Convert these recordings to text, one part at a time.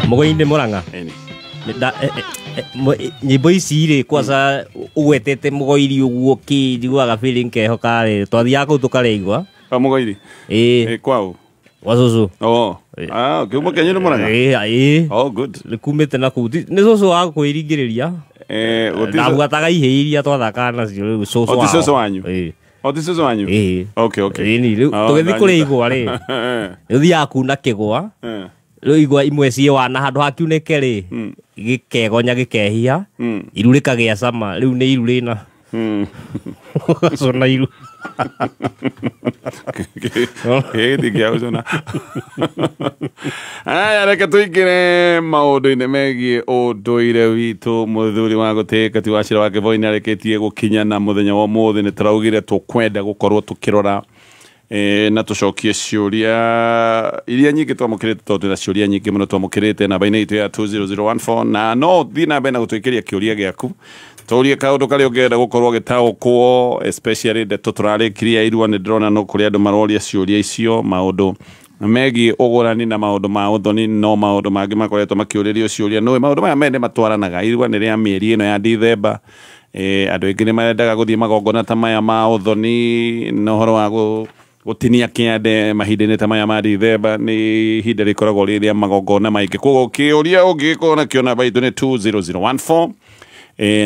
Mũgũi-inĩ Mũrang'a. Ĩni. Nyĩmbo ici rĩ kwanza ũgwetete mũgoiri ũguo kĩ njiguaga feeling keho karĩ twathiaga kũu tũkarĩa igwa. Ah, Mũgoiri. Ĩĩ. Ĩ kwao. Gwa cũcũ. Oh. Ah, kĩhumo kĩanyu nĩ Mũrang'a? Ĩĩ, ĩĩ. Oh, good. Nĩ kumĩte na kũu. Nĩ cũcũ wa kwĩringĩrĩria. Eh, gũtirĩ- Ndabuataga ihĩĩ iria twathakaga nacio rĩu cũcũ O ti wao. cũcũ wanyu? Ĩĩ. O ti cũcũ wanyu? Ĩĩ. Okay, okay. Ĩni, rĩu Oh, tũgĩthiĩ kũrĩa ndanyita. igwa rĩ, nĩ ũthiaga kuna kĩgwa. Eh. Rĩu igwa imwe ciĩ wana handũ hakiunĩke rĩ, gĩkegonya gĩkehia, iru rĩkagĩa cama, rĩu nĩ iru rĩna. Ũgacũna iru. Gĩgĩthiĩ kĩa gũcũna. Aya, reke tũingĩre maũndũ-inĩ megiĩ ũndũire witũ. Mũthuri wa gũtĩĩka ti Wachira wa Kĩboi nĩ arĩkĩtie gũkinya na mũthenya wa ũmũthĩ nĩ tũraugire tũkwenda gũkorwo tũkĩrora na tũcokie ciũria iria nyingĩ twamũkĩrĩte tondũ twĩna ciũria nyingĩ mũno twamũkĩrĩte namba-inĩ itũ ya 20014 na no thiĩ na mbere na gũtwĩkĩria kĩũria gĩaku tũrie kaũndũ karĩa ũngĩenda gũkorwo gĩtaũkwo especially ndeto tũrarĩkirie irua nĩ ndĩrona no kũrĩ andũ maroria ciũria icio maũndũ megiĩ ũgũrani na maũndũ ma ũthoni no maũndũ mangĩ makoretwo makĩũrĩrio ciũria nũĩ maũndũ maya merĩ matwaranaga irua nĩ rĩa mĩeri ĩno ya Dithemba. Andũ aingĩ nĩ marendaga gũthiĩ magongona ta maya ma ũthoni na ũhoro wa gũtinia kĩande mahinda-inĩ ta maya ma Dithemba nĩ ihinda rĩkoragwo rĩ rĩa magongona maingĩ koguo kĩũria ũngĩgĩkorwo nakĩo namba itũ nĩ 20014.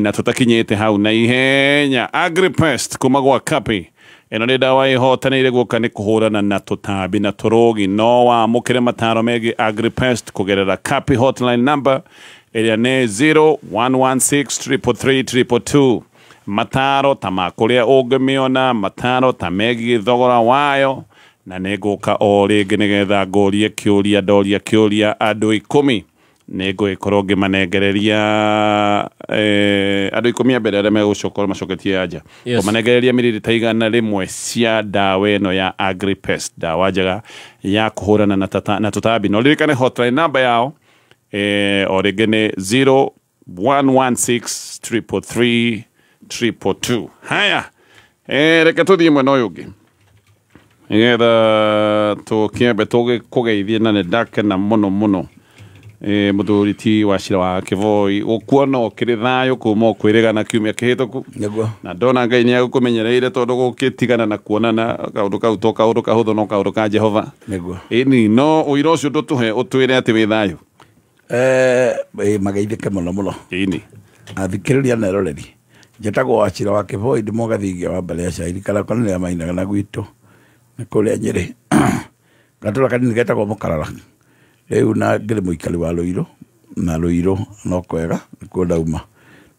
Na tũtakinyĩte hau na ihenya Agripest kuma gwa Kapi ĩno nĩ ndawa ĩhotanĩire guoka nĩ kũhũrana na tũtambi na tũrũgi no wamũkĩre mataro megiĩ Agripest kũgerera Kapi hotline number ĩrĩa nĩ 0116 333 222 mataro ta ma kũrĩa ũngĩmĩona mataro ta megiĩ thogora wayo na nĩ ngũka o rĩngĩ nĩgetha ngũrie kĩũria ndoria kĩũria andũ 10 nĩ ngũgĩkorwo ngĩmanengereria andũ 10 a mbere arĩa megũcoka macoketie anja. Yes. Kũmanengereria mililita 100 cia ndawa ĩno ya Agripest ndawa njega ya kũhũrana na, na tũtambi no ririkane hotline number yao o rĩngĩ nĩ 0116 333 222. Haya, reke tũthiĩ mwena ũyũ ũngĩ nĩgetha tũkĩambe tũgĩkũgeithie na nĩ ndakena mũno mũno. Mũthuri ti Wachira wa Kĩboi gũkuona ũkĩrĩ thayũ kuma ũkwĩrĩgana kiumia kĩhĩtũku. Nĩguo. Na ndona Ngai nĩ agũkũmenyereire tondũ gũkĩtigana na kuonana kaũndũ kau to kaũndũ kahũthũ no kaũndũ ka Jehova. Nĩguo. Ĩni no ũira ũcio ndũtũhe ũtwĩre atĩ wĩ thayũ. Mageithĩke mũno mũno. Ĩni. Athikĩrĩria na eroreri njĩtagwo Wachira wa Kĩboi ndĩ mũgathingia wa mbere ya cairi kana kwanĩrĩra mainaga na gwitũ nĩ kũrĩa Nyĩrĩ gatũra kanini getagwo Mũkarara rĩu na ngĩrĩ mũikari wa Rũirũ na Rũirũ no kwega nĩkuo ndauma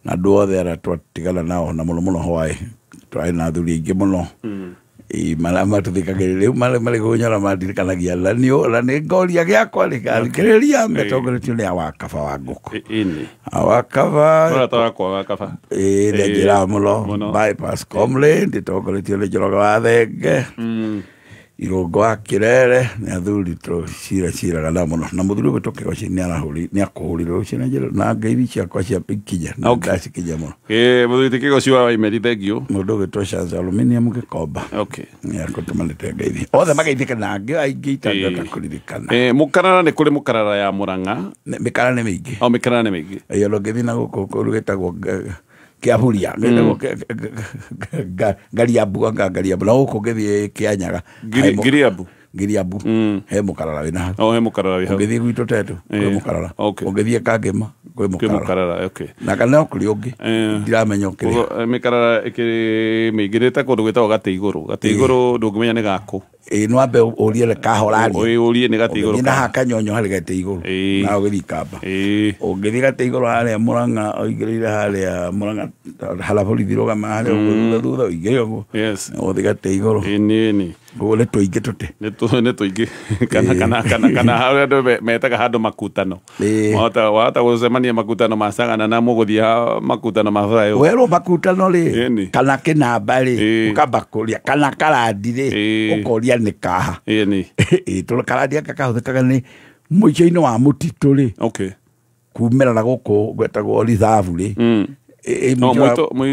na andũ othe arĩa twatigana nao na mũno mũno hwaĩ twarĩ na athuri aingĩ mũno marĩa matũthikagĩrĩria rĩu marĩ kũnyora mandirikanagia na nĩ ngoria gĩakwa rĩ athikĩrĩria metongoretio nĩ awakaba wa ngũkũ. Ĩni. Awakaba. Mũrata wakwa wa kaba. Ĩĩ nĩ njĩraga mũno Mũno. bypass comrade ĩtongoretio nĩ Njoroge wa Thenge Irũngo wa Kĩrere nĩ athuri tũciraciraga nao mũno na mũthuri ũgwĩtwo Kĩgoci nĩ akũhũrire rũciũ na njĩra na ngeithi ciakwa cia ikinya na ndacikinya mũno. Mũthuri ti Kĩgoci wa Waimeri thengiũ. Mũndũ ũgwĩtwo Shanza Aluminium Gĩkomba. Okay. Nĩ akũtũmanĩte ngeithi othe mageithĩke na angĩ aingĩ itangĩhota kũririkana. Mũkarara nĩ kũrĩ mũkarara ya Mũrang'a. Mĩkarara nĩ mĩingĩ. O mĩkarara nĩ mĩingĩ. Ĩĩ ona ũngĩthiĩ na gũkũ kũndũ gĩtagwo Kĩaburia gĩtagwo Ngariambu anga Ngariambu na gũkũ ũngĩthiĩ Kĩanyaga Ngiriambu. Ngiriambu he mũkarara wĩna hau. O he mũkarara wĩ hau. Ũngĩthiĩ gwitũ Tetu kwĩ mũkarara. Ũngĩthiĩ Kangĩma kwĩ Kwĩ mũkarara. mũkarara, okay. Na kana no kũrĩ ũngĩ ndiramenya ũkĩrĩ. Koguo, mĩkarara ĩkĩrĩ mĩingĩ nĩ ta kũndũ gwĩtagwo Gatĩ Igũrũ. Gatĩ Igũrũ ndũngĩmenya nĩ gakũ. Ĩĩ no wambe ũrie nĩ kahora rĩ. Ĩĩ ũrie nĩ Gatĩ Igũrũ. Ũngĩthiĩ na haha Kanyonyo harĩ Gatĩ Igũrũ. Na ũgĩthiĩ Kamba. Ũngĩthiĩ Gatĩ Igũrũ harĩa Mũrang'a ũingĩrĩire harĩa Mũrang'a harĩa borithi rũgama harĩa ũguo thutha thutha ũingĩre ũguo. Yes. Ũthiĩ Gatĩ Igũrũ. Ĩni ĩni. Ũguo nĩ tũingĩ tũte. Nĩ tũingĩ kana kana kana kana harĩa andũ metaga handũ makutano. Wahota gũcemania makutano ma Sagana na mũgũthiĩ makutano ma Flyover. Werwo makutano rĩ Ĩni. kana kĩnamba rĩ ũkamba kũria kana karandi rĩ ũkoria nĩ kaha. Ĩni. Ĩĩ tondũ karandi gaka kahũthĩkaga nĩ mũico-inĩ wa mũtitũ rĩ. Okay. Kumĩra na gũkũ gwetagwo reserve rĩ.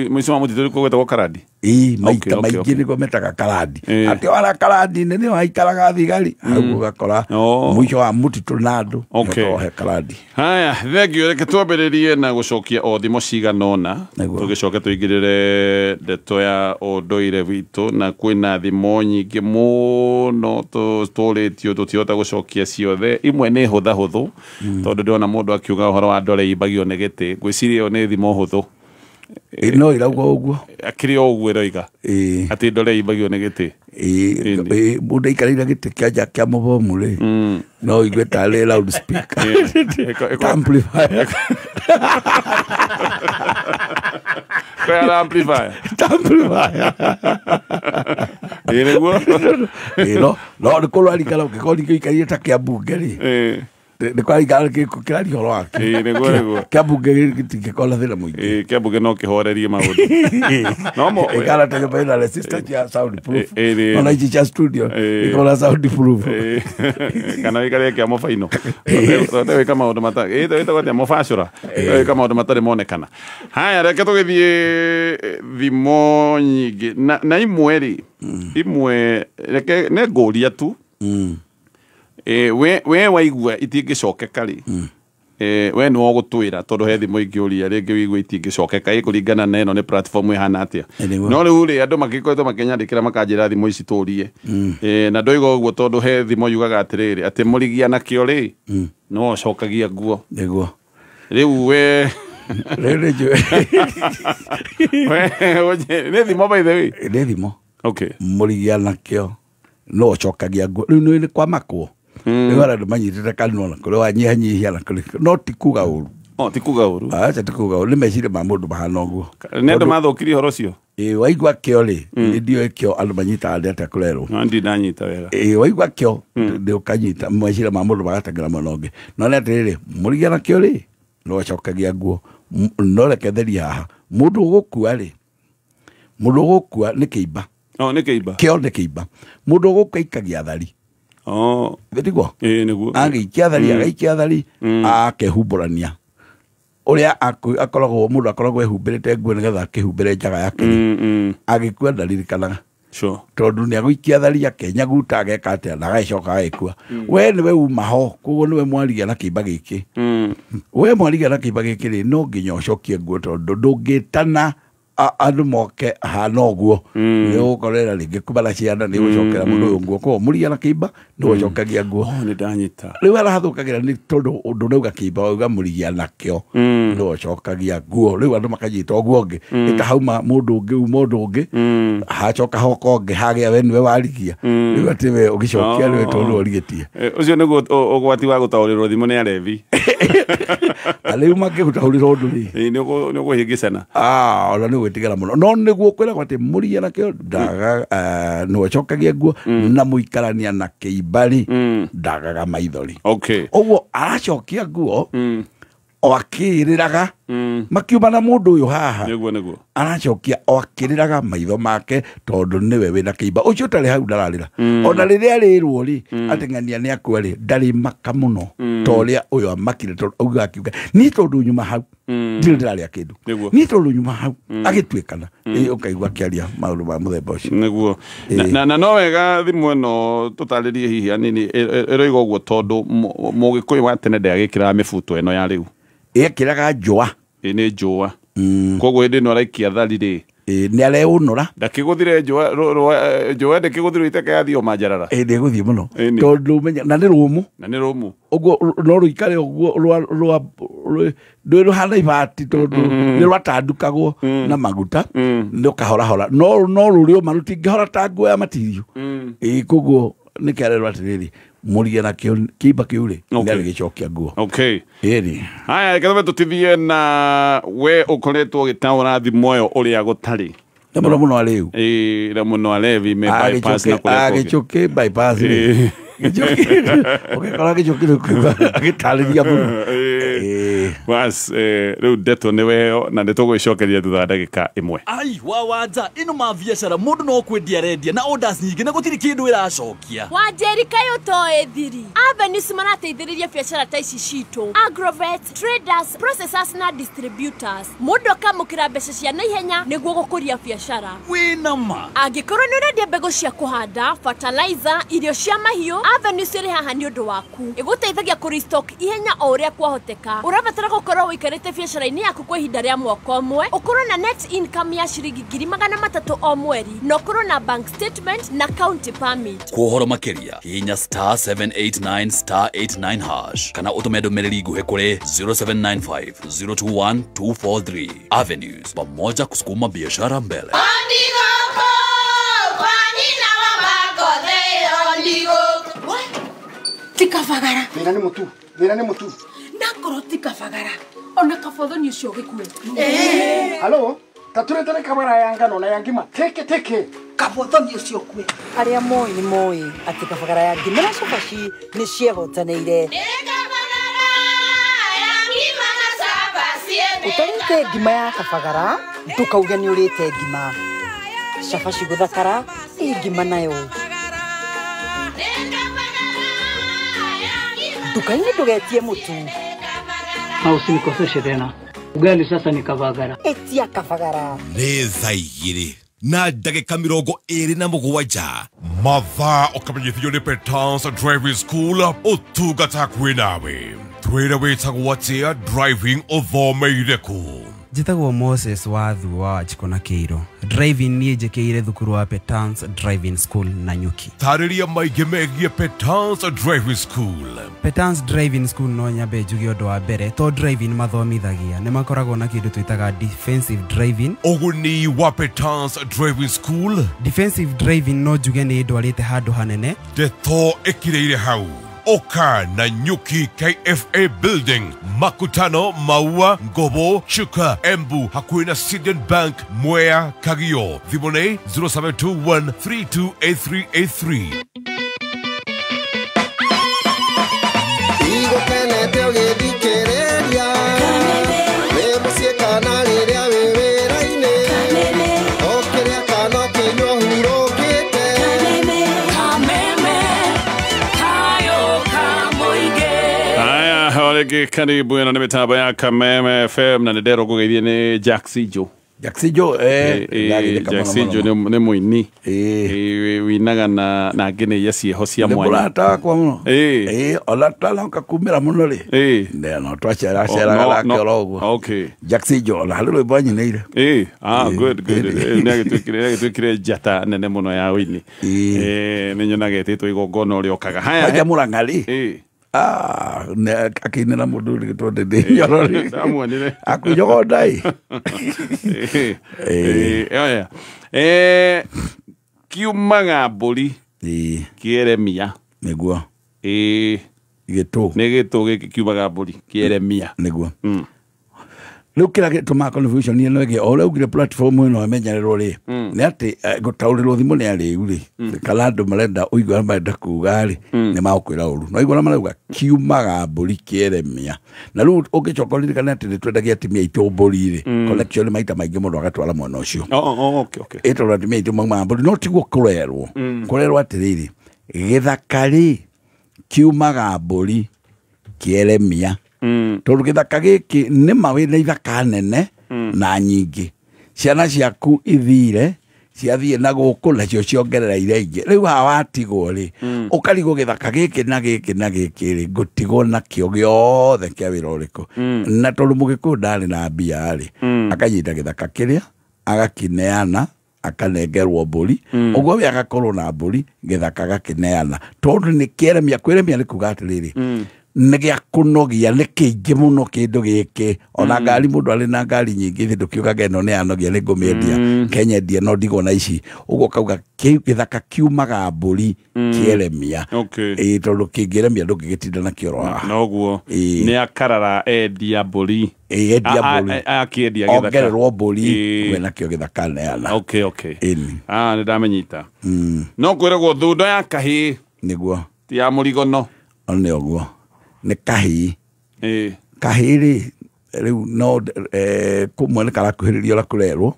Mũico wa mũtitũ nĩkuo gwetagwo karandi. Ĩĩ, maita maingĩ nĩguo metaga karandi. Atĩ wara karandi-inĩ nĩho haikaraga thigari, hau ũgakora mũico wa mũtitũ na andũ nĩũkorwo he karandi. Haya, thengio. Reke twambĩrĩrie na gũcokia o thimo cigana ũna, tũgĩcoke tũingĩrĩre ndeto ya ũndũire witũ, na kwĩna thimo nyingĩ mũno tũrĩtio tũtihota gũcokia ciothe. Imwe nĩ hũthahũthũ, tondũ ndĩrona mũndũ akiuga ũhoro wa ndore imbagio nĩ gĩtĩ, ngwĩciria ĩyo nĩ thimo hũthũ. No ĩrauga ũguo, akĩrĩ o ũguo ĩroiga atĩ ndore imbagio nĩ gĩtĩ. Mũndũ aikarĩire gĩtĩ kĩa nja kĩa mũbomu rĩ, no ũigue tarĩ loud speaker, amplifier. Kwĩ amplifier. Amplifier. Ĩĩ nĩguo. No nĩ kũrarikana ũngĩkorwo ningĩ ũikarĩire ta kĩa mbunge rĩ, nĩ kwarikana kĩraria ũhoro wake. Ĩĩ nĩguo nĩguo. Kĩa mbunge gĩtingĩkorwo na thĩna mũingĩ. Ĩĩ kĩa mbunge no kĩhorerie maũndũ. No mo ĩkara ta nyũmba ĩna resistor cia sound proof. Ona ici cia studio ikorwo na sound proof. Kana wĩikarĩre kĩa mũbaino. Wĩka maũndũ matarĩ, ĩtagwo atĩa, mũbacũra. Wĩka maũndũ matarĩ monekana. Haya, reke tũgĩthiĩ thimo nyingĩ na imwe rĩ, imwe reke nĩ ngũria tu. We waigua itingĩcokeka rĩ, we nĩwe ũgũtwĩra, tondũ he thimũ ingĩũria rĩngĩ wĩigue itingĩcokeka, ĩkũringana na ĩno nĩ platform ĩhana atĩa. No rĩu rĩ, andũ magĩkoretwo makĩnyandĩkĩra makanjĩra thimũ ici tũrie, na ndoiga ũguo tondũ he thimũ yugaga atĩrĩrĩ, atĩ mũrigia nakĩo rĩ, no ũcokagia nguo. Nĩguo. Rĩu we rĩu nĩ njũĩ. Nĩ thimo by the way. Nĩ thimo. Okay. Mũrigia nakĩo no ũcokagia nguo. Rĩu nĩ kwamakwo. Rĩu andũ manyitĩte kanua na kũrĩ wanyihanyihia na kũrĩ, no ti kuga ũru. Oh, ti kuga ũru. Acha ti kuga ũru, nĩ meciria ma mũndũ mahana ũguo. Nĩ andũ mathũkirie ũhoro ũcio? Ĩĩ, waigua kĩo rĩ, nĩ ndiũĩ kĩo andũ manyitaga nĩ atĩa kũrerwo. No ndi ndanyita wega. Ĩĩ, waigua kĩo nĩ ũkanyita meciria ma mũndũ magateng'era mwena ũngĩ. No nĩ atĩrĩrĩ, mũrigia nakĩo rĩ, no ũcokagia nguo. No reke therie haha, mũndũ ũgũkua rĩ, mũndũ ũgũkua nĩ kĩimba. Oh, nĩ kĩimba. Kĩo nĩ kĩimba. Mũndũ ũgũkua ikagia thari. Oh. Nĩguo? Ĩĩ nĩguo. Agĩikia thari, agaikia thari, akehumbũrania. Ũrĩa akoragwo mũndũ akoragwo ehumbĩrĩte nguo nĩgetha akĩhumbĩre njaga yake. Agĩkua ndaririkanaga. Sure. Tondũ nĩ agũikia thari akenyaguta ageka atĩa na agagĩcoka agĩkua. We nĩwe uma ho, koguo nĩwe mwarigia na kĩimba gĩkĩ. We mwarigia na kĩimba gĩkĩ rĩ, no nginya ũcokie nguo tondũ ndũngĩtana andũ moke hana ũguo. Nĩ ũgũkorera rĩngĩ kuma na ciana nĩ ũgũcokera mũndũ ũyũ nguo. Koguo mũrigia na kĩimba nĩ ũcokagia nguo. Oh, nĩ ndanyita. Rĩu arahathũkagĩra nĩ tondũ ũndũ ũrauga kĩimba wauga mũrigia nakĩo nĩ ũcokagia nguo. Rĩu andũ makanyita ũguo ũngĩ. Ĩtahauma mũndũ ũngĩ uma ũndũ ũngĩ, hacoka hoka ũngĩ hagĩa we nĩwe warigia. Rĩu atĩ we ũgĩcokia nĩwe tondũ ũrigĩtie. Ũcio nĩguo ũgwati wa gũtaũrĩrwo thimũ nĩ arebi. Rĩu makĩgũtaũrĩra ũndũ rĩ, nĩ ũkũhĩngĩcana. Ona nĩ gwĩtigĩra mũno. No nĩguo kwĩragwo atĩ mũrigia nakĩo ndaga, nĩwe ũcokagia nguo, na mũikarania na kĩimba rĩ, ndagaga maithori. Okay. Ũguo aracokia nguo o akĩrĩraga, makiuma na mũndũ ũyũ haha. Nĩguo nĩguo. Aracokia o akĩrĩraga maitho make tondũ nĩwe wĩna kĩimba. Ũcio ũtarĩ hau ndararĩra. Ona rĩrĩa arĩrwo rĩ, atĩ ng'ania nĩ akua rĩ, ndarĩ maka mũno ta ũrĩa ũyũ amakire, tondũ auga akiuga niĩ tondũ nyuma hau ndirĩ ndĩrarĩa kĩndũ. Niĩ tondũ nyuma hau agĩtuĩkana. Ĩĩ, ũkaigua akĩaria maũndũ ma mũthemba ũcio. Nĩguo. Na no wega thimũ ĩno tũtarĩrie hihi hanini, ĩroiga ũguo tondũ Mũgĩkũyũ wa tene ndagĩkĩraga mĩbuto ĩno ya rĩu. Ĩkĩraga njũa. Ĩĩ nĩ njũa. Koguo hĩndĩ ĩno araikia thari rĩ, Ĩĩ, nĩ areũnũra. Ndakĩgũthire njũa, njũa ndĩkĩgũthirwo iteke yathiĩ o manjarara. Ĩĩ, ndĩgũthiĩ mũno. Tondũ menya, na nĩ rũmũ. Na nĩ rũmũ. Ũguo no rũikare ũguo ndũĩ rũhana ibati tondũ nĩ rwatandukagwo na maguta, nĩ ũkahorahora. No rũrĩ ũma rũtingĩhora ta nguo ya matirio. Ĩĩ, koguo nĩkĩo arerwo atĩrĩrĩ, mũrigia nakĩo kĩimba kĩu rĩ, nĩ arĩgĩcokia nguo. Okay. Ĩĩ. Haya, reke tũbe tũtithie na we ũkoretwo ũgĩtaũra thimo ĩyo ũrĩa gũtarĩ. Nĩ mũno mũno arĩu. Ĩĩ, na mũno arevi me bypass na kũrĩa kũngĩ. Agĩcoke bypass rĩ. Gĩcoke, ũgĩkora gĩcoke rĩu kũigua agĩtarĩria mũno. Was rĩu ndeto nĩwe na nĩtũgwĩcokeria thutha wa ndagĩka ĩmwe. Ai wa wanja ino ma biacara mundu no kwendia rendia na orders nyingĩ na gũtirĩ kĩndũ ĩracokia. Wanjeri kayo toĩ thiri. Avenues marateithĩrĩria biacara ta ici citũ. Agrovet, traders, processors na distributors. Mũndũ akamũkĩra mbeca cia naihenya nĩguo gũkũria biacara. Wĩna ma. Angĩkorwo nĩ ũrendia mbegũ cia kũhanda, fertilizer, irio cia mahiũ, Avenues ĩrĩ haha nĩ ũndũ waku. Ĩgũteithagia kũ restock ihenya o ũrĩa kwahoteka. Ũrabatara gũkorwo ũikarĩte biacara-inĩ yaku kwa ihinda rĩa mwaka ũmwe, ũkorwo na net income ya ciringi 300,000 o mweri, na ũkorwo na bank statement na county permit. Kwa ũhoro makĩria, hihinya *789 *89# kana ũtũme ndũmĩrĩri nguhĩ kũrĩ 0795 021 243. Avenues, pamoja kusukuma biashara mbele. Tikafagara. Thĩna nĩ mũtu. Thĩna nĩ mũtu. Ndakorwo tikafagara. Ona kabotho nĩ ũcio gĩkue. Halo, taturetere kamera ya ngano na ya ngima. Teke teke. Kabotho nĩ ũcio kue. Arĩa moĩ nĩ moĩ atĩ kabagara ya ngima na cabaci nĩ ciehotanĩire. Ũtarĩte ngima ya kabagara ndũkauge nĩ ũrĩte ngima. Cabaci gũthakara ĩ ngima nayo. Nduka-inĩ ndũgetie mũtu. Na usinikoseshe tena. Ugali sasa ni kabagara. Etia kabagara. Nĩ thaa igĩrĩ na ndagĩka 27. Mathaa ũkamenyithio nĩ Petans Driving School ũtungata kwĩ nawe. Twĩre wĩtagwo atĩa driving ũthomeire kũ? Njĩtagwo Moses Wathu wa Wanjikũ na Kĩiro. Driving niĩ njĩkĩire thukuru wa Petans Driving School na Nyuki. Tarĩria maingĩ megiĩ Petans Driving School. Petans Driving School no nyambe njuge ũndũ wa mbere to driving mathomithagia nĩ makoragwo na kĩndũ twĩtaga defensive driving. Ũguni wa Petans Driving School. Defensive driving no njuge nĩ ndwarĩte handũ hanene. Ndeto ĩkirĩire hau. Oka na Nyuki KFA Building, Makutano, Maua, Ngobo, Chuka, Embu, hakuhĩ na Sidian Bank, Mwea, Kagio. Thimũ nĩ 0721 328383. Igũkenete ũgĩthikĩrĩria wĩ mũciĩ kana rĩrĩa wĩ wĩra-inĩ ũkĩrĩa kana ũkĩnyua ũhurũkĩte. Haya, karibu ĩno nĩ mĩtambo ya Kameme FM na nĩ nderwo ngũgeithie nĩ Jack Sijo. Jack Sijo Jack Sijo nĩ mũini winaga na ngeneia ciĩho cia mwanya. Nĩ mũrata wakwa mũno. Ona twanoka kumĩra mũno rĩ no twaceraga nake oro ũguo. Jack Sijo ona harĩ rwĩmbo anyinĩire. Good good. Nĩ agĩtuĩkire njata nene mũno ya ũini. Nĩ nyonaga ĩtĩtwo igongona ũrĩa okaga. Haya Kwanja Mũrang'a rĩ akinĩra mũndũ ũrigĩtwo ndĩndĩ nyoro rĩ ndamuonire akwĩnyogonda ĩ. Kiumaga mbũri kĩeremia nĩguo gĩtũ nĩ gĩtũ gĩkĩ kiumaga mbũri kĩeremia nĩguo. Rĩu kĩrĩa gĩtũmaga confusion ĩno ĩgĩe o ũrĩa augire platform ĩno ĩmenyererwo rĩ nĩ atĩ gũtaũrĩrwo thimũ nĩ arĩu rĩ kana andũ marenda ũigua marenda kuga rĩ nĩ magũkwĩra ũru no igua marauga kiumaga mbũri kĩeremia na rĩu ũngĩcoka ũririkane atĩ nĩ twendagia atumia aitũ mbũri rĩ connection maita maingĩ mũndũ agatwara mwena ũcio. Ĩ tondũ atumia aitũ maumaga mbũri no tiguo kũrerwo kũrerwo atĩrĩrĩ gĩthaka rĩ kiumaga mbũri kĩeremia tondũ gĩthaka gĩkĩ nĩ ma wĩna ithaka nene na nyingĩ ciana ciaku ithire ciathiĩ na gũkũ nacio ciongerereire ingĩ rĩu haha watigwo rĩ ũkarigwo gĩthaka gĩkĩ na gĩkĩ na gĩkĩ rĩ ngũtigwo nakĩo gĩothe kĩa wĩra ũrĩkũ na tondũ mũgĩkũyũ ndarĩ na mbia rĩ akanyita gĩthaka kĩrĩa agakineana akanengerwo mbũri ũguo we agakorwo na mbũri gĩthaka gakĩneana tondũ nĩ kĩeremia kwĩremia nĩ kuga atĩrĩrĩ nĩ gĩa kũnogia nĩ kĩingĩ mũno kĩndũ gĩkĩ ona ngari mũndũ arĩ na ngari nyingĩ thĩ ndũkiugaga ĩno nĩ yanogia nĩ ngũmĩendia kenyendie no ndigwo na ici ũguo kauga gĩthaka kiumaga mbũri kĩeremia ĩ tondũ kĩngĩremia ndũngĩgĩtinda nakĩo oro haha noguo nĩ akarara endia mbũri endia mbũri akĩendia gĩthaka ongererwo mbũri we nakĩo gĩthaka neana. Okay nĩ ndamenyita no kwĩragwo thundo ya kahĩĩ nĩguo ti ya mũrigono nĩ ũguo nĩ kahĩĩ kahĩĩ rĩ Rĩu no kũmwe nĩ karakuhĩrĩria ũrĩa kũrerwo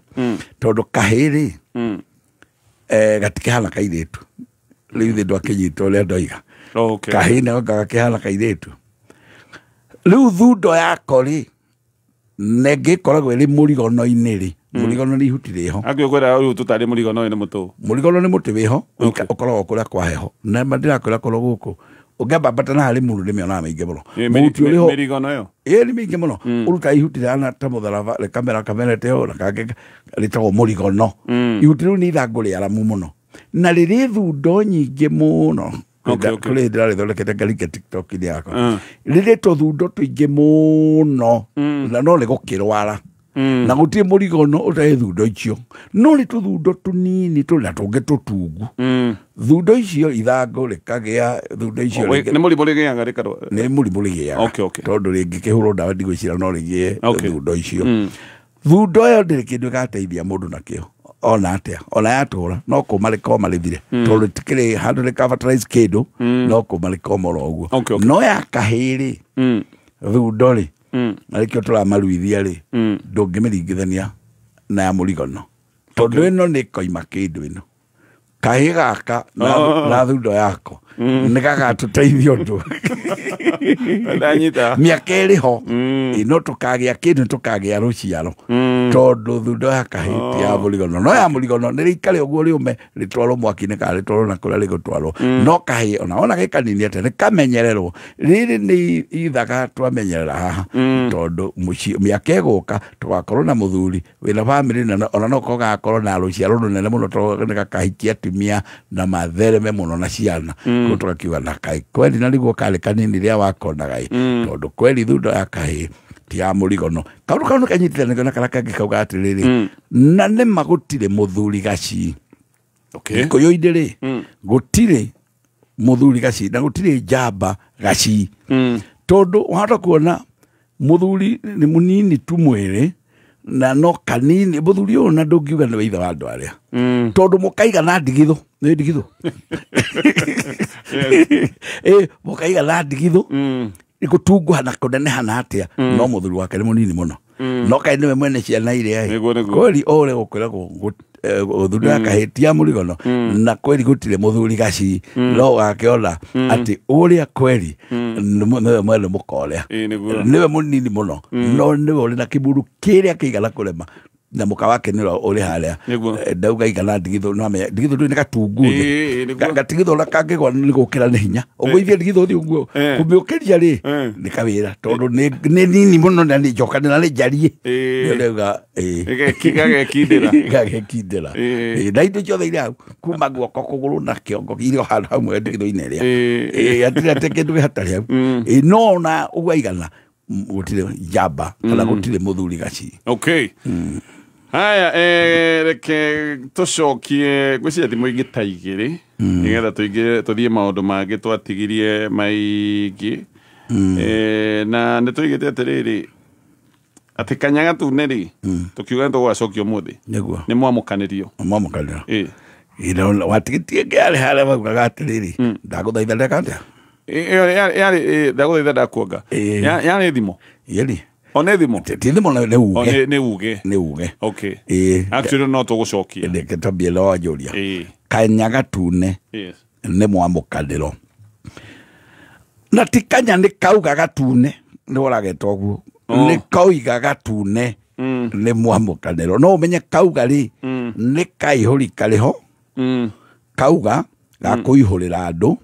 tondũ kahĩĩ rĩ gatikĩhana kairĩtu. Rĩu ithe ndwakĩnyita ũrĩa ndoiga. Kahĩĩ nako gagakĩhana kairĩtu. Rĩu thundo yako rĩ nengĩkoragwo ĩrĩ mũrigono-inĩ rĩ. Mũrigono nĩ ihuti rĩho. Angĩkwĩra rĩu tũtarĩ mũrigono ũyũ nĩ mũtũ. Mũrigono nĩ mũtĩ wĩho ũkoragwo kũrĩa kwa heho. Na ndĩrakwĩra korwo gũkũ ũngĩambambata na harĩ mũndũ nĩmĩonaga mĩingĩ mũno. Mũhuti ũrĩ ho mĩrigono ĩyo ĩĩ nĩ mĩingĩ mũno. Ũrutaga ihuti rĩhana ta mũtharaba rĩkamera kamerete ũũ na kangĩ rĩtagwo mũrigono. Ihuti rĩu nĩ ithangũ rĩaramu mũno na rĩrĩ thundo nyingĩ mũno. Kũrĩ ndĩrarĩthondekete ngaringa TikTok-inĩ yakwa. Rĩrĩ tũthundo tũingĩ mũno na no rĩgũkĩrwara. Na gũtirĩ mũrigono ũtarĩ thundo icio. No nĩ tũthundo tũnini tũrĩ na tũngĩ tũtungu. Thundo icio ithangũ rĩkagĩa thundo icio nĩ mũrimũ rĩgĩaga rĩkarwara. Nĩ mũrimũ rĩgĩaga. Tondũ rĩngĩkĩhũrwo ndawa ndigwĩciria no rĩgĩe thundo icio. Thundo ĩyo ndĩrĩ kĩndũ ĩgateithia mũndũ nakĩo. Ona atĩa ona yatũra no kũma rĩkoma rĩthire tondũ rĩtikĩrĩ handũ rĩka fertilize kĩndũ no kũma rĩkoma oro ũguo. No ya kahĩĩ rĩ thundo rĩ na rĩkĩo tũramaruithia rĩ ndũngĩmĩringithania na ya mũrigono tondũ ĩno nĩ ĩkoima kĩndũ ĩno. Kahĩĩ gaka na thundo yako nĩ gagatũteithia ũndũ. Ndanyita. Mĩaka ĩrĩ ho no tũkagĩa kĩndũ tũkagĩa rũciaro tondũ thundo ya kahĩĩ ti ya mũrigono. No ya mũrigono nĩ rĩikare ũguo rĩũme rĩtwarwo mwaki-inĩ kana rĩtwarwo na kũrĩa rĩgũtwarwo. No kahĩĩ ona wona gĩ kanini atĩa nĩ kamenyererwo. Rĩrĩ nĩ ithaga twamenyerera haha tondũ mĩaka ĩgũka tũgakorwo na mũthuri wĩna bamĩrĩ nene ona no korwo gagakorwo na rũciaro rũnene mũno tondũ nĩ gakahikia atumia na mathereme mũno na ciana. Koguo tũgakiuga na kaĩ kweri na nĩguo karĩ kanini rĩrĩa wakonaga ĩ tondũ kweri thundo ya kahĩĩ ti ya mũrigono. Kaũndũ kau nĩ kanyitithanagio na karĩa kangĩ kauga atĩrĩrĩ na nĩma gũtirĩ mũthuri gaci. Gĩkũyũ-inĩ rĩ gũtirĩ mũthuri gaci na gũtirĩ njamba gaci. Tondũ wahota kuona mũthuri nĩ mũnini tu mwĩrĩ na no kanini mũthuri ũyũ na ndũngiuga nĩ ithe wa andũ arĩa tondũ mũkaigana ndigithũ nĩ ndigithũ mũkaigana ndigithũ gũtunguha na kũneneha na atĩa no mũthuri wake nĩ mũnini mũno no kaĩ nĩwe mwene ciana iria ĩ kweri ũrĩa gũkwĩragwo thundo ya kahĩĩ ti ya mũrigono na kweri gũtirĩ mũthuri gaci no ũgakĩona atĩ ũrĩa kweri nĩwe mwene mũka ũrĩa nĩwe mũnini mũno no nĩwe ũrĩ na kĩburu kĩrĩa kĩigana kũrema na mũka wake nĩwe ũrĩ harĩa ndauga igana ndigithũ no amenya ndigithũ ndũĩ nĩ gatungu thĩ gatigithũ ũrĩa kangĩgwa nĩ gũkĩra nĩ hinya ũgũithie ndigithũ ũthiĩ ũguo kũmĩũkĩria rĩ nĩ kawĩra tondũ nĩ nini mũno na nĩ njokane na nĩ njariĩ nĩyo ndauga gagekindĩra gagekindĩra na indo ciothe irĩ hau kuma guoko kũgũrũ na kĩongo irĩ o handũ hamwe ndigithũ-inĩ ĩrĩa hatirĩ atĩ kĩndũ gĩhatarĩ hau no ona ũguo aigana gũtirĩ njamba kana gũtirĩ mũthuri gaci. Haya, reke tũcokie ngwĩciria thimũ ingĩ ta igĩrĩ nĩgetha tũthiĩ maũndũ mangĩ twatigirie maingĩ na nĩ tũigĩte atĩrĩrĩ atĩ kanya gatune rĩ tũkiuga nĩ tũgũgacokia ũmũthĩ nĩ mwamũkanĩrio mwamũkanĩrio watigĩtie ngĩarĩ harĩa maugaga atĩrĩrĩ ndagũthaitha ndeka atĩa yarĩ ndagũthaitha ndakuonga yarĩ thimo yeri O nĩ thimo? Ti thimo nĩ uge. Nĩ uge. Nĩ uge. Okay. Actually no tũgũcokia. Reke twambie no wanjũria. Kanya gatune nĩ mwamũkanĩro. Na ti kanya nĩ kauga gatune nĩ ũrageta ũguo. Nĩ kauiga gatune nĩ mwamũkanĩro. No ũmenye kauga rĩ nĩ kaihũri karĩ ho. Kauga ga kũihũrĩra andũ.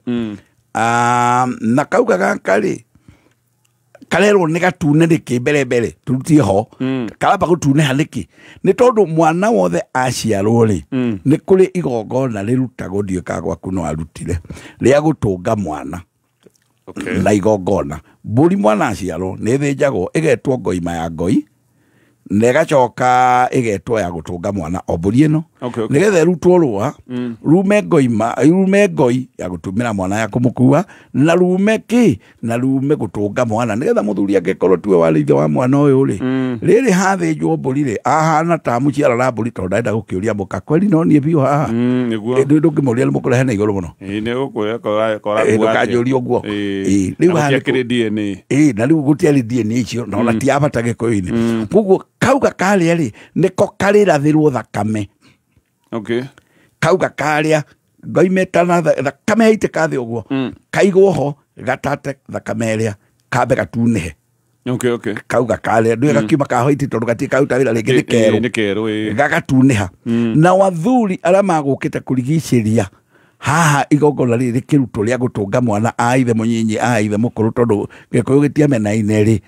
Na kauga gaka rĩ karerwo nĩ gatune nĩkĩ mbere mbere turutie ho karamba gũtuneha nĩkĩ nĩ tondũ mwana wothe aciarwo rĩ nĩ kũrĩ igongona rĩrutagwo ndiũĩ kana gwaku no arutire rĩa gũtũnga mwana na igongona mbũri mwana aciarwo nĩ ĩthĩnjagwo ĩgetwo ngoima ya ngoi na ĩgacoka ĩgetwo ya gũtũnga mwana o mbũri ĩno Nĩgetha ĩrutwo rũa rume ngoima rume ngoi ya gũtumĩra mwana ya kũmũkua na rume kĩ na rume gũtũnga mwana nĩgetha mũthuri angĩkorwo tiwe warĩ ithe wa mwana ũyũ rĩ rĩrĩ hathĩnjwo mbũri rĩ ahana ta mũciara na mbũri tondũ ndarenda gũkĩũria mũka kweri no niĩ biũ haha ndũngĩmũria nĩ mũkũrehe na igũrũ mũno ndũkanjũrie ũguo rĩu haha DNA na rĩu gũtiarĩ DNA icio na ona ti ya bata Gĩkũyũ-inĩ koguo kauga karĩa rĩ nĩko karĩrathĩrwo thakame kauga karĩa ngoimĩta na thakame yaitĩka thĩ ũguo kaigwo ho gatate thakame ĩrĩa kambe gatunĩhe kauga karĩa ndũĩ gakiuma ka hoiti tondũ gatirĩ karuta wĩra rĩngĩ nĩ kerũ gagatunĩha na athuri arĩa magũkĩte kũrigicĩria haha igongona rĩrĩ rĩkĩrutwo rĩa gũtũnga mwana a ithe mũnyinyi a ithe mũkũrũ tondũ Gĩkũyũ gĩtiamenaine rĩ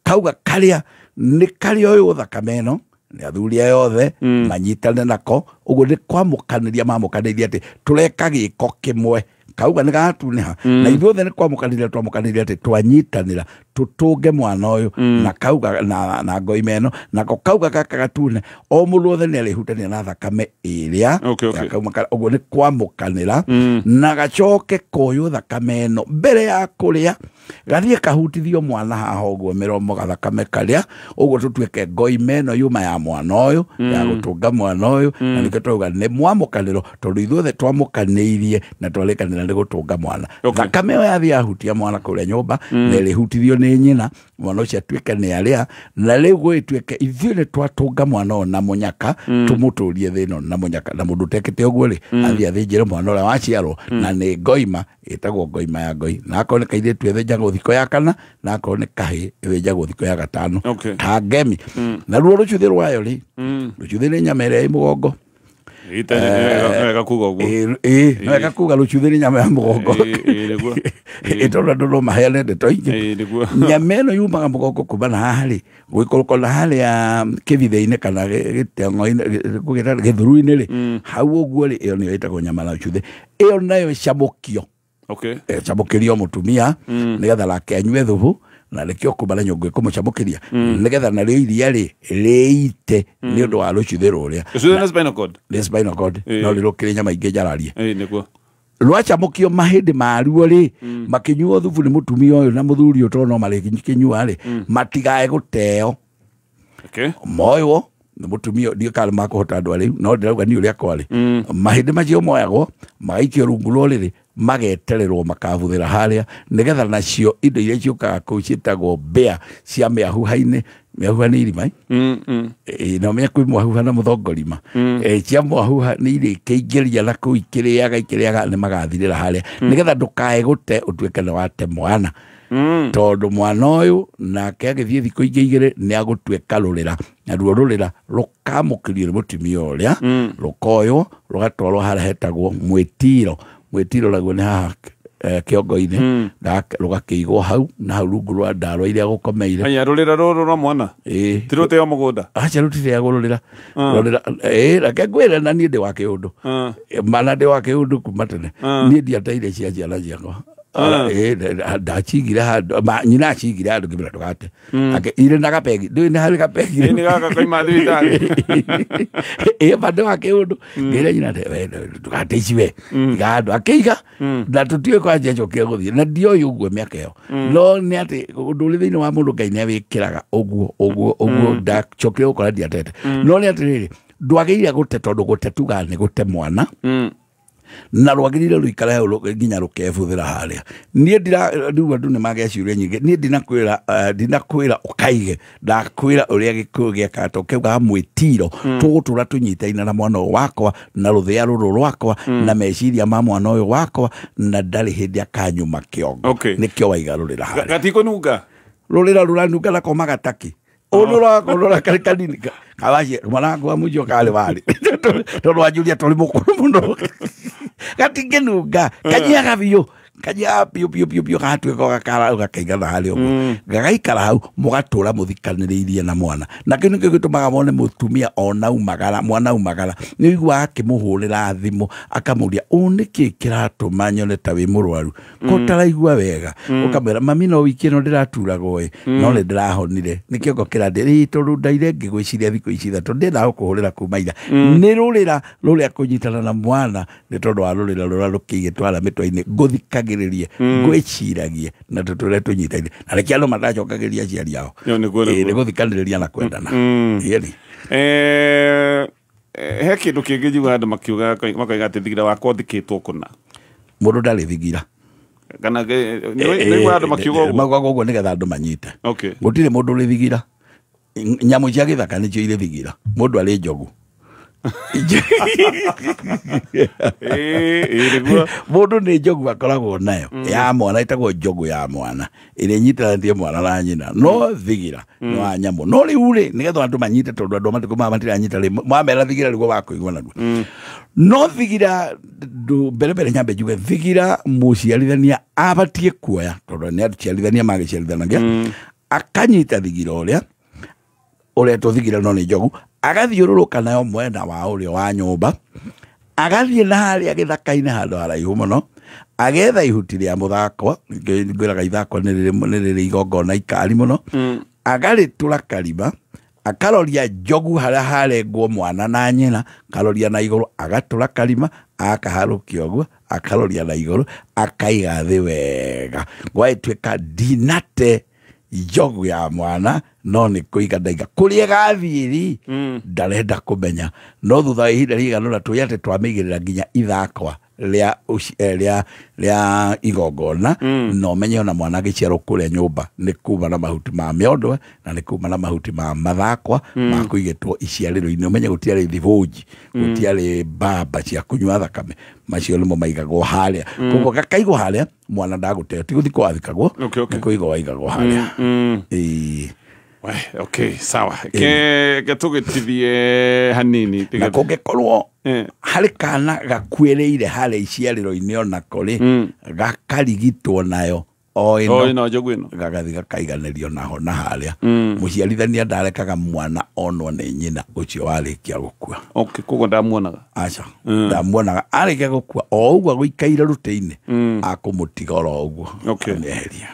kauga karĩa nĩ karĩoywo thakame ĩno nĩ athuri aya othe manyitane nako ũguo nĩ kwamũkanĩria mamũkanĩirie atĩ tũreka gĩko kĩmwe kauga nĩ gatunĩha na ithuothe nĩ kwamũkanĩria twamũkanĩria atĩ twanyitanĩra tũtũnge mwana ũyũ na kauga na ngoima ĩno nako kauga gaka gatune o mũndũ wothe nĩ arĩhutania na thakame ĩrĩa ũguo nĩ kwamũkanĩra na gacoke koywo thakame ĩno mbere ya kũrĩa gathiĩ kahutithio mwana haha ũguo mĩromo gathakame karĩa ũguo tũtuĩke ngoima ĩno yuma ya mwana ũyũ ya gũtũnga mwana ũyũ na nĩkĩo twauga nĩ mwamũkanĩro tondũ ithuothe twamũkanĩirie na twarĩkanĩra nĩ gũtũnga mwana thakame ĩyo yathiĩ yahutia mwana kũrĩa nyũmba na ĩrĩhutithio nĩ nyina mwana ũcio atuĩke nĩ arĩa na rĩu gũgĩtuĩke ithuĩ nĩ twatũnga mwana ũyũ na mũnyaka tũmũtũrie thĩ ĩno na mũnyaka na mũndũ ũtekĩte ũguo rĩ athiĩ athĩnjĩre mwana ũrĩa waciarwo na nĩ ngoima ĩtagwo ngoima ya ngoi na akorwo nĩ kairĩtu ĩthĩnjagwo thikũ ya kana na akorwo nĩ kahĩĩ ĩthĩnjagwo thikũ ya gatano ta ngemi naruo rũcuthĩ rwayo rĩ rũcuthĩ nĩ nyama ĩrĩa ĩ mũgongo no wega kuga rũcuthĩ nĩ nyama ya mũgongo tondũ andũ no maheane ndeto ingĩ nyama ĩno yumaga mũgongo kuma na haha rĩ gũikũrũka na harĩa kĩbithe-inĩ kana gĩteng'o-inĩ gĩthuru-inĩ rĩ hau ũguo rĩ ĩyo nĩyo ĩtagwo nyama ya rũcuthĩ ĩyo nayo ĩcamũkio ĩcamũkĩrio mũtumia nĩgetha nake anyue thubu na nĩkĩo kuma na nyũngũ ĩkũmũcamũkĩria nĩgetha narĩo iria rĩ rĩite nĩ ũndũ wa rũcuthĩ rũrĩa nĩ spinal cord no rĩrũkĩrĩ nyama ingĩ njararie rwacamũkio mahĩndĩ maruo rĩ makĩnyuo thubu nĩ mũtumia ũyũ na mũthuri ũyũ tondũ no marĩkĩnyua rĩ matigae gũteo moywo nĩ mũtumia ndiũ kana makũhota andũ arĩu no ndĩrauga niĩ ũrĩa kwarĩ mahĩndĩ macio moyagwo magaikio rungu rwa ũrĩrĩ magetererwo makabuthĩra harĩa nĩgetha nacio indo iria ciũkaga kũu ciĩtagwo mbĩa cia mĩahuha-inĩ mĩahuha nĩ irima na ũmenye kwĩ mwahuha na mũthongorima cia mwahuha nĩ irĩkĩingĩria na kũu ikĩrĩaga ikĩrĩaga nĩ magathirĩra harĩa nĩgetha ndũkae gũte ũtuĩke nĩ wate mwana tondũ mwana ũyũ nake agĩthiĩ thikũ ingĩ igĩrĩ nĩ agũtuĩka rũrĩra naruo rũrĩra rũkamũkĩrio nĩ mũtumia ũrĩa rũkoywo rũgatwarwo harĩa hetagwo mwĩtiro mwĩtiro naguo nĩ haha kĩongo-inĩ rũgakĩigwo hau na hau rungu rwa ndarwa iria gũkomeire aya rũrĩra rũrũ rwa mwana ti rũteo mũgũnda aca rũtiteagwo rũrĩra reke ngwĩre na niĩ ndĩ wa kĩũndũ mana ndĩ wa kĩũndũ kuma tene niĩ ndiateire cia ciana ciakwa ndacigire handũ nyina acigire handũ ngĩmwĩra ndũgate irĩ na gabegi ndũĩ nĩ harĩ gabegi nĩ gaka koima thibitarĩ bado wa kĩũndũ ngĩra nyina ndũgate ici we iga handũ akĩiga na tũtiũĩ kwanja njokire gũthiĩ na ndioĩ ũguo mĩaka ĩyo no nĩ atĩ ũndũ ũrĩ thĩinĩ wa mũndũ Ngai nĩ awĩkĩraga ũguo ũguo ũguo ndacokire gũkora ndiatete no nĩ atĩrĩrĩ ndwagĩrĩire gũte tondũ gũte tugaga nĩ gũte mwana na rwagĩrĩire rũikare hau nginya rũkebuthĩra harĩa niĩ ndira rĩu andũ nĩ magĩa ciũria nyingĩ niĩ ndinakwĩra ũkaige ndakwĩra ũrĩa Gĩkũyũ gĩekaga tondũ kĩaugaga mwĩtiro tũgũtũra tũnyitaine na mwana ũyũ wakwa na rũthĩa rũrũ rwakwa na meciria ma mwana ũyũ wakwa na ndarĩ hĩndĩ akanyuma kĩongo nĩkĩo waiga rũrĩra harĩa gatikũnunga rũrĩra rũranunga na koma gataki ũnũra ũnũra karĩ kanini kawacie mwana wakwa mũnjio karĩ warĩ tondũ wanjũria tũrĩ mũkũrũ mũno gatingĩnunga kanyihaga biũ Kanya piũ piũ piũ piũ gatuĩka gakara gakaigana harĩa ũguo. Gagaikara hau mũgatũra mũthikanĩrĩirie na mwana. Na kĩu nĩkĩo gĩtũmaga mone mũtumia ona umagara mwana umagara nĩ ũiguaga akĩmũhũrĩra thimũ akamũria ũ nĩkĩ kĩratũma nyone ta wĩ mũrwaru ko ũtaraigua wega ũkamwĩra mami no wiki ĩno ndĩraturagwo ĩ no nĩ ndĩrahonire nĩkĩo ngo kĩrandĩ ĩ tondũ ndaire ngĩgwĩciria thikũ ici ithatũ ndĩendaga gũkũhũrĩra kuma ira nĩ rũrĩra rũrĩa kũnyitana na mwana nĩ tondũ wa rũrĩra rũrĩa rũkĩigĩtwo harĩa mĩtwe-inĩ ngũthikagĩrĩrie ngwĩciragie na tũtũre tũnyitaine na reke andũ matacokagĩria aciari ao nĩ gũthikanĩrĩria na kwendana. He kĩndũ kĩngĩ njiguaga andũ makiuga makoiga atĩ thigira wakwa ũthikĩtwo kũna mũndũ ndarĩ thigira kana nĩ andũ makiuga ũguo maugaga ũguo nĩgetha andũ manyite. Gũtirĩ mũndũ ũrĩ thigira nyamũ cia gĩthaka nĩcio irĩ thigira mũndũ arĩ njogu. Mũndũ nĩ njogu akoragwo nayo ya mwana ĩtagwo njogu ya mwana ĩrĩa ĩnyitanĩtie mwana na nyina no thigira nĩ wa nyamũ no rĩu rĩ nĩgetha andũ manyite tondũ andũ matukũ maya matiranyita rĩ mwamera thigira rĩguo wakũigua naruo no thigira mbere mbere nyambe njuge thigira mũciarithania abatiĩ kuoya tondũ nĩ aciarithania magĩciarithanagia akanyita thigira ũrĩa ũretwo thigira no nĩ njogu agathiũrũrũka nayo mwena wa ũrĩo wa nyũmba agathiĩ na harĩa gĩthaka-inĩ handũ haraihu mũno agetha ihuti rĩa mũthakwa ngwĩraga ithakwa nĩ rĩrĩ igongona ikari mũno agarĩtũra karima akaroria njogu harĩa harengwo mwana na nyina karoria na igũrũ agatũra karima akaharũkia ũguo akaroria na igũrũ akaiga thĩ wega gwagĩtuĩka ndinate njogu ya mwana no nĩ kũiga ndaiga kũrĩa ĩgathiĩ rĩ ndarenda kũmenya no thutha wa ihinda rĩigana ũna tũĩ atĩ twamĩigĩrĩra nginya ithakwa rĩa igongona no menye ona mwana agĩciarwo kũrĩa nyũmba nĩ kuma na mahuti ma mĩondwe na nĩ kuma na mahuti ma mathakwa ma kũigĩtwo iciarĩro-inĩ ũmenye gũtiarĩ thibũnji gũtiarĩ mbamba cia kũnyua thakame macio nĩmo maigagwo harĩa koguo gakaigwo harĩa mwana ndagũteo ti gũthikwo athikagwo nĩ kũigwo waigagwo harĩa. Okay, sawa. Ke tũgĩtithie hanini na kũngĩkorwo harĩ kana gakuĩrĩire harĩa iciarĩro-inĩ onako rĩ gakarigitwo nayo o ĩno njogu ĩno gagathiĩ gakaiganĩrio naho na harĩa mũciarithania ndarekaga mwana onwo nĩ nyina ũcio warĩkia gũkua. Okay, koguo ndamuonaga? Aca, ndamuonaga arĩkia gũkua o ũguo gũikaire rũtĩ-inĩ akũmũtiga oro ũguo amĩeheria.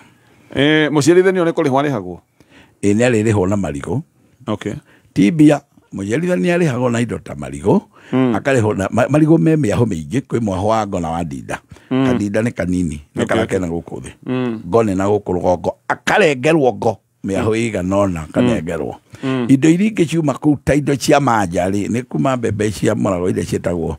Mũciarithania nĩ kũrĩhwo arĩhagwo? Ĩ nĩ arĩrĩhwo na marigũ. Okay. Ti mbia mũciarithania arĩhagwo na indo ta marigũ akarĩhwo na marigũ me mĩahũ mĩingĩ kwĩ mwahũ wa ngo na wa ndinda kandinda nĩ kanini nĩ karĩa kena gũkũ thĩ ngo nĩ na gũkũ rũgongo akarengerwo ngo mĩahũ ĩigana ũna akanengerwo indo iria ingĩ ciuma kũu ta indo cia manja rĩ nĩ kuma mbembe cia mũrago iria ciĩtagwo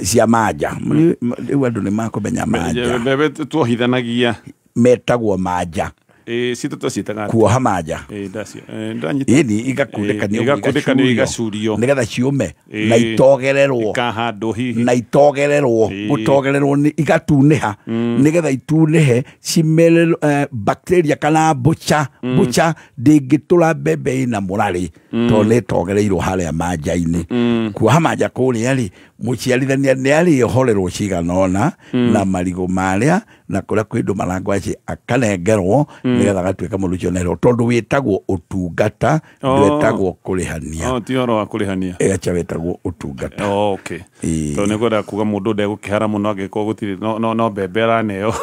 cia manja rĩu andũ nĩ makũmenya manja mbembe tuohithanagia metagwo manja citũ twacitaga kuoha manja ĩni igakundĩkanio igacurio nĩgetha ciũme na itogererwo ikahandwo hihi na itogererwo gũtogererwo nĩ igatunĩha nĩgetha itunĩhe cimere bacteria kana mbũca mbũca ndĩngĩtũra mbembe ĩna mũrarĩ tondũ nĩ ĩtogereirwo harĩa manja-inĩ kuoha manja kũrĩa rĩ mũciarithania nĩ arĩohorerwo cigana ũna na marigũ marĩa na kũrĩa kwĩ ndũma na ngwacĩ akanengerwo nĩgetha agatuĩka mũndũ ũcio nĩarĩhwo tondũ wĩtagwo ũtungata ndwĩtagwo kũrĩhania. Ti ũhoro wa kũrĩhania acha wĩtagwo ũtungata. Okay, tondũ nĩ kwenda kuga mũndũ ndegũkĩhara mũno angĩkorwo gũtirĩ no mbembe araneo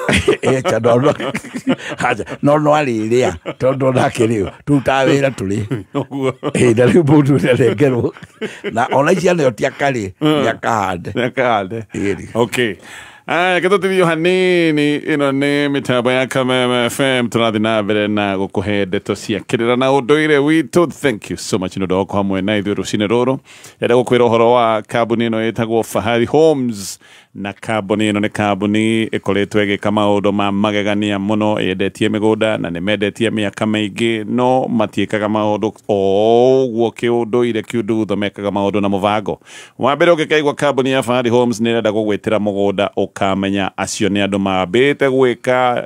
acha no no arĩrĩa tondũ onake rĩu tũrutaga wĩra tũrĩ na rĩu mũndũ nĩarengerwo na ona ici aneo ti akarĩ nĩakahande nĩakahande. Okay. Aya gĩtũtithio hanini ĩno nĩ mĩtambo ya Kameme FM tũrathiĩ na mbere na gũkũhe ndeto cia kĩrĩra na ũndũire witũ. Thank you so much nĩ ũndũ wa gũkorwo hamwe na ithuĩ rũcinĩ rũrũ. Ndĩrenda gũkwĩra ũhoro wa kambuni ĩno ĩtagwo Fahari Homes na kambuni ĩno nĩ kambuni ĩkoretwo ĩgĩka maũndũ ma magegania mũno yendetie mĩgũnda na nĩ mendetie mĩaka mĩingĩ no matiĩkaga maũndũ o ũguo kĩũndũire kĩũndũgutho mekaga maũndũ na mũbango. Wa mbere ũngĩkaigua kambuni ya Fahari Homes nĩ ĩrenda gũgwĩtĩra mũgũnda ũkamenya acio nĩ andũ mambĩte gwĩka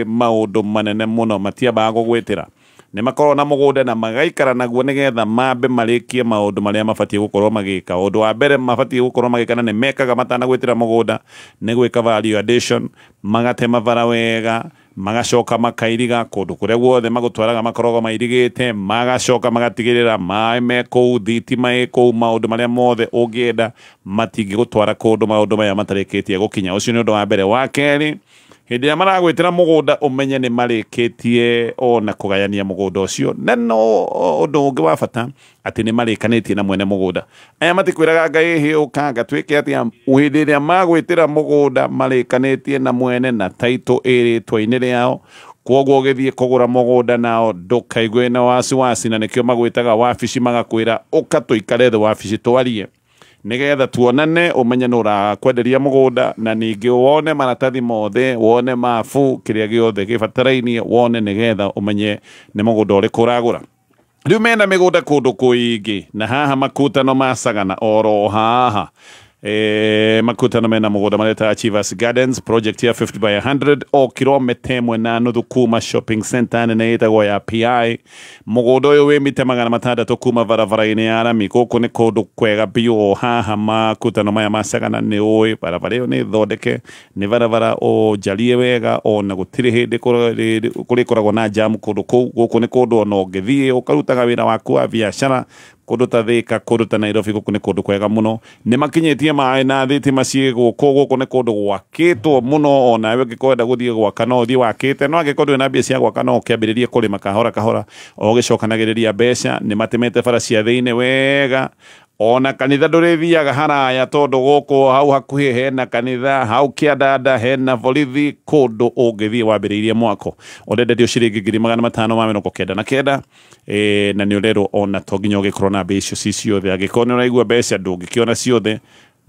maũndũ manene mũno matiambaga gũgwĩtĩra Nĩ makoragwo na mũgũnda na magaikara naguo nĩgetha mambe marĩkie maũndũ marĩa mabatiĩ gũkorwo magĩka. Ũndũ wa mbere mabatiĩ gũkorwo magĩka na nĩ mekaga matanagwĩtĩra mũgũnda nĩ gwĩka value addition, magatema bara wega, magacoka makairiga kũndũ kũrĩa guothe magũtwaraga makoragwo mairigĩte, magacoka magatigĩrĩra maĩ me kũu, thitima ĩ kũu, maũndũ marĩa mothe ũngĩenda matingĩgũtwara kũndũ maũndũ maya matarĩkĩtie gũkinya. Ũcio nĩ ũndũ wa mbere. Wa kerĩ, hĩndĩ ĩrĩa maragwĩtĩra mũgũnda ũmenye nĩ marĩkĩtie ona kũgayania mũgũnda ũcio, na no ũndũ ũngĩ wa bata atĩ nĩ marĩkanĩtie na mwene mũgũnda. Aya matikwĩraga Ngai hĩ ũka ngatwĩke atĩa, hĩndĩ ĩrĩa magwĩtĩra mũgũnda marĩkanĩtie na mwene na title ĩrĩtwa-inĩ rĩao. Kwoguo ũgĩthiĩ kũgũra mũgũnda nao ndũkaigue na wasiwasi, na nĩkĩo magwĩtaga wabici magakwĩra ũka tũikare thĩ wabici twarie nigetha tuonane umenye nũ ũrakwenderia mũgũnda, na ningĩ wone maratathi mothe, wone mabu, kĩrĩa gĩothe gĩbatarainie wone, nigetha umenye nĩ mũgũnda ũrĩkũ ũragũra. Rĩu mena mĩgũnda kũndũ kũingĩ, na haha makutano macagana oro haha. Makutano mena mũgũnda mareta Achievers Gardens project ya 50 by 100 o kilomita 1.5 kuma shopping center nene ĩtagwo ya PI. Mũgũnda ũyũ wĩ mita 600 kuma barabara-inĩ ya rami. Gũkũ nĩ kũndũ kwega biũ. Haha makutano maya macagana nĩ ũĩ barabara ĩyo nĩ thondeke, nĩ barabara o njarie wega, ona gũtirĩ hĩndĩ kũrĩkoragwo na jam kũndũ kũu. Gũkũ nĩ kũndũ ona ũngĩthiĩ ũkarutaga wĩra waku wa biacara kũndũ ta Thika, kũndũ ta Nairobi. Gũkũ nĩ kũndũ kwega mũno, nĩ makinyĩtie maĩ na thitima ciĩ gũkũ. Gũkũ nĩ kũndũ gwakĩtwo mũno, onawe ũngĩkwenda gũthiĩ gwaka no ũthiĩ wakĩte, no angĩkorwo ndũrĩ na mbia cia gwaka no ũkĩambĩrĩrie kũrĩma kahora kahora o ũgĩcokanagĩrĩria mbeca. Nĩ matemete bara cia thĩinĩ wega, ona kanitha ndũrĩthiaga haraya tondũ gũkũ hau hakuhĩ hena kanitha, hau kĩandanda hena borithi, kũndũ ũngĩthiĩ wambĩrĩirie mwako. Ũrenderio ciringi 599, na nĩ ũrerwo ona to nginya ũgĩkorwo na mbia icio ci ciothe. Angĩkorwo nĩ ũraigua mbeca ndũngĩkĩona ciothe,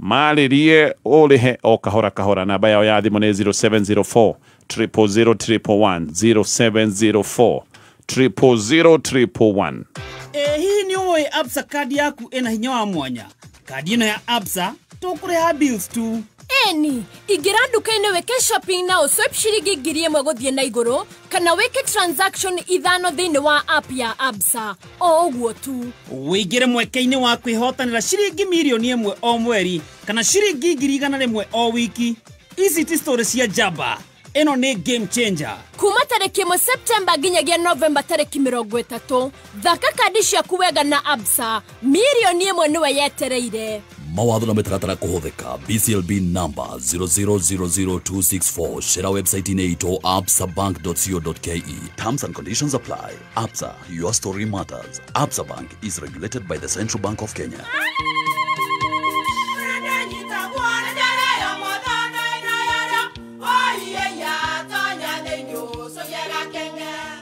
marĩrie ũrĩhe o kahora kahora. Namba yao ya thimũ nĩ 0704 000 111, 0704 000 111. Hihi nĩ ũĩ Absa kandi yaku ĩna hinya wa mwanya? Kandi ĩno ya Absa tũkũrĩha bills tu. Eni, ingĩra nduka-inĩ wĩke shopping na ũswipe ciringi 1000 gũthiĩ na igũrũ, kana wĩke transaction 5 thĩinĩ wa app ya Absa o ũguo tu. Wĩingĩre mweke-inĩ wa kwĩhotanĩra ciringi 1,000,000 o mweri kana ciringi 100,000 o wiki. Ici ti story cia njamba, ĩno nĩ game changer. Kuma tarĩki 1 Septemba nginyagia Novemba tarĩki 30, thaka kandi ciaku wega na Absa, 1,000,000 nĩwe yetereire. Mawatho na mĩtaratara kũhũthĩka. BCLB number 0000264. Shera website-inĩ itũ absabank.co.ke. Terms and conditions apply. Absa, your story matters. Absa Bank is regulated by the Central Bank of Kenya.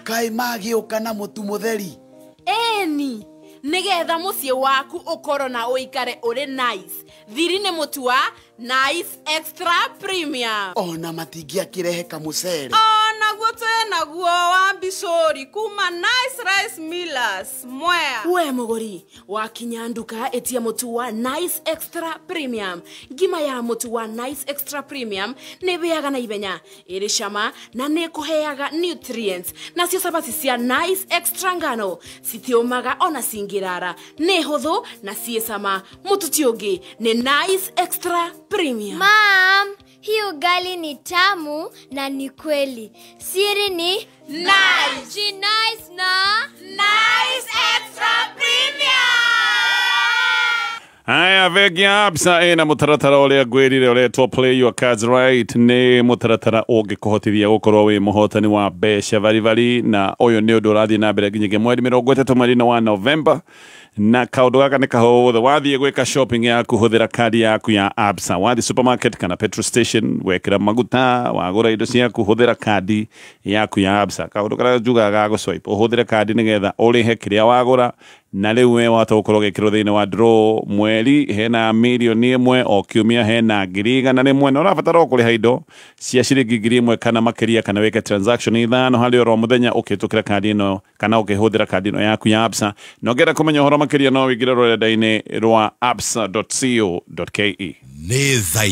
Kai magĩũka na mũtu mũtheri. Eni, nĩgetha mũciĩ waku ũkorwo na ũikare ũrĩ nice, thiri nĩ mũtu wa Nice Extra Premium. Ona matingĩakĩrehe kamũcere. Onaguo twĩnaguo wa mbicũri kuma Nice Rice Millers Mwea. We mũgũri wakinya nduka ĩtia mũtu wa Nice Extra Premium. Ngima ya mũtu wa Nice Extra Premium nĩ ĩhĩaga na ihenya, ĩrĩ cama na nĩ ĩkũheaga nutrients. Nacio cabaci cia Nice Extra ngano citiũmaga ona cingĩrara, nĩ hũthũ na ciĩ cama. Mũtu ti ũngĩ nĩ Nice Extra Premium. Mom, hii ugali ni tamu na ni kweli. Siri ni Nice. Nice na Nice Extra Premium. Haya, bengi ya Absa ĩna mũtaratara ũrĩa ngwĩrire ũretwo Play Your Cards Right. Nĩ mũtaratara ũngĩkũhotithia gũkorwo wĩ mũhotani wa mbeca baribari, na ũyũ nĩ ũndũ ũrathiĩ na mbere nginyagia mweri 30 mweri-inĩ wa Novemba. Na kaũndũ gaka nĩ kahũthũ, wathiĩ gwĩka shopping yaku hũthĩra kandi yaku ya Absa. Wathiĩ supermarket kana petrol station wekĩra maguta, wagũra indo ciaku, hũthĩra kandi yaku ya Absa. Kaũndũ karĩa njugaga ga gũ-swipe, ũhũthĩre kandi nĩgetha ũrĩhe kĩrĩa wagũra, na rĩu we wahota gũkorwo ũgĩkĩrwo thĩinĩ wa draw. Mweri hena 1,000,000, o kiumia hena 100,000, na ũrabatara o kũrĩha indo cia ciringi 1,000 kana makĩria, kana wĩke transaction 5 harĩ oro mũthenya ũkĩhĩtũkĩra kandi ĩno kana ũkĩhũthĩra kandi ĩno yaku ya Absa. Na ũngĩenda kũmenya ũhoro makĩria no ũingĩre rũrenda-inĩ rwa absa.co.ke. Nĩ thaa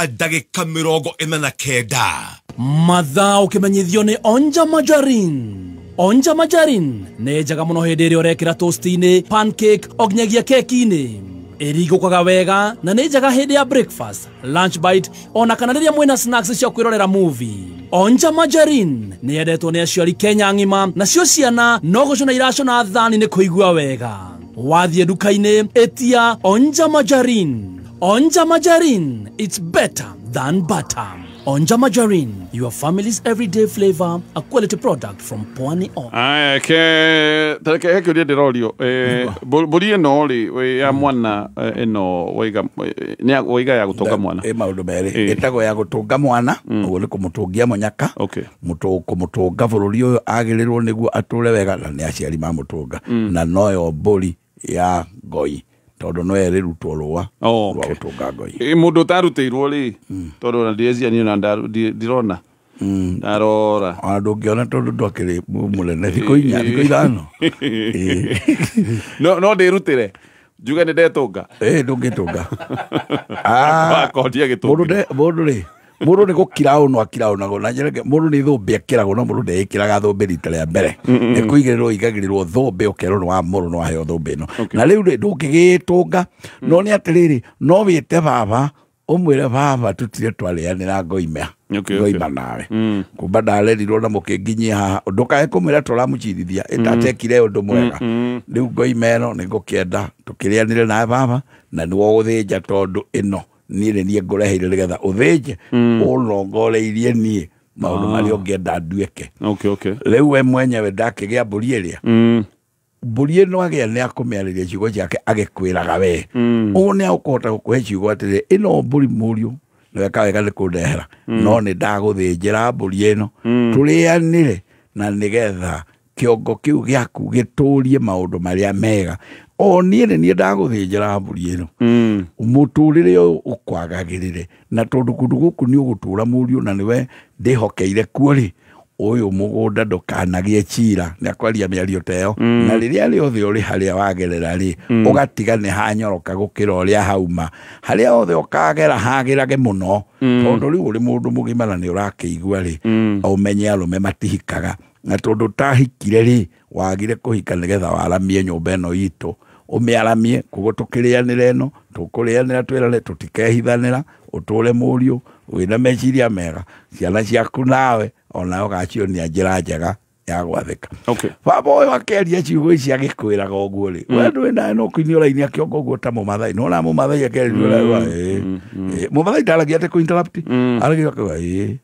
2:49. Mathaa ũkĩmenyithio nĩ Onja Majarin. Onja Margarine nĩ njega mũno hĩndĩ ĩrĩa ũrekĩra toast-inĩ, pancake o nginyagia keki-inĩ. Ĩringũkaga wega na nĩ njega hĩndĩ ya breakfast, lunch bite ona kana rĩrĩa mwĩna snacks cia kwĩrorera movie. Onja Margarine nĩ yendetwo nĩ aciari Kenya ng'ima, nacio ciana no gũcũna iracũna thani nĩ kũigua wega. Wathiĩ nduka-inĩ ĩtia Onja Margarine. Onja Margarine, it's better than butter. Onja Margarine, your family's everyday flavor, a quality product from Pwani Oil. Aya, ke tareke he kĩũria ndĩrorio mbũri ĩno rĩ ya mwana ĩno waiga nĩ waiga ya gũtũnga mwana. Ĩ maũndũ merĩ, ĩtagwo ya gũtũnga mwana, ũguo nĩ kũmũtũngia mũnyaka, kũmũtũnga bũrũri ũyũ agĩrĩrwo nĩguo atũre wega, na nĩ aciari mamũtũnga, na noyo mbũri ya ngoi tondũ no ĩrĩrutwo rũa rwa gũtũnga ngoi. Mũndũ ũtarutĩirwo rĩ, tondũ ona ndieciria niĩ ona ndirona ndarora ona ndũngĩona tondũ ndwakĩrĩ mũnene thikũ 4 thikũ 5. No ndĩrutĩre njuge nĩ ndetũnga. Ndũngĩtũnga. Wakondia gĩtũngi. Mũndũ rĩ, mũndũ nĩ gũkira ũno akira ũnago na njĩra mũndũ nĩ thũmbĩ akĩragwo, no mũndũ ndeĩkĩraga thũmbĩ rita rĩa mbere, nĩ kũigĩrĩrwo igagĩrĩrwo thũmbĩ ũkerwo nĩ wa mũrũ no aheo thũmbĩ ĩno. Na rĩu rĩ ndũngĩgĩtũnga, no nĩ atĩrĩrĩ, no wĩte baba ũmwĩre baba tutire twarĩanĩra ngoima ngoima nawe kumba ndarerirwo na mũkĩnginyia haha, ndũkae kũmwĩra tũramũcirithia ĩtatekire ũndũ mwega. Rĩu ngoima ĩno nĩ ngũkĩenda tũkĩrĩanĩre nawe baba, na nĩwe ũgũthĩnja tondũ ĩno niĩ nĩ niĩ ngũreheire nĩgetha ũthĩnje ũrongoreirie niĩ maũndũ marĩa ũngĩenda nduĩke. Rĩu we mwenyewe ndakĩgĩa mbũri ĩrĩa mbũri ĩno agĩa nĩ akũmĩarĩria ciugo ciake agĩkwĩraga we ũũ nĩ agũkũhota gũkũhe ciugo atĩrĩ, ĩno mbũri mũriũ nĩweka wega nĩ kũndehera, no nĩ ndagũthĩnjĩra mbũri ĩno tũrĩanĩre na nĩgetha kĩongo kĩu gĩaku gĩtũrie maũndũ marĩa mega. O niĩ nĩ niĩ ndagũthĩnjĩra mbũri ĩno mũtũrĩre ũyũ ũkwagagĩrĩre, na tondũ kũndũ gũkũ nĩ ũgũtũra mũriũ na nĩwe ndĩhokeire kuo rĩ, ũyũ mũgũnda ndũkanagĩe cira. Nĩ akwaria mĩario ta ĩyo, na rĩrĩa rĩothe ũrĩ harĩa wagerera rĩ, ũgatiga nĩ hanyoroka gũkĩra ũrĩa hauma. Harĩa hothe ũkagera hagĩrage mũno, tondũ rĩu ũrĩ mũndũ mũgima na nĩ ũrakĩigua rĩ, ũmenye arũme matihikaga, na tondũ ũtahikire rĩ, wagire kũhika nĩgetha waramie nyũmba ĩno itũ, ũmĩaramie koguo tũkĩrĩanĩra ĩno tũkũrĩanĩra twĩrane tũtikehithanĩra, ũtũre mũriũ wĩna meciria mega, ciana ciaku nawe ona ũgacionia njĩra njega ya gwathĩka. Baba ũyũ akĩaria ciugo ici agĩkwĩraga ũguo rĩ, we ndũĩ nawe no kũinia ũrainia kĩongo ũguo ta mũmathai, nĩwona mũmathai akĩaria ũrauga mũmathai ndaragia atĩ kũ interrupt, aragia akauga ĩĩ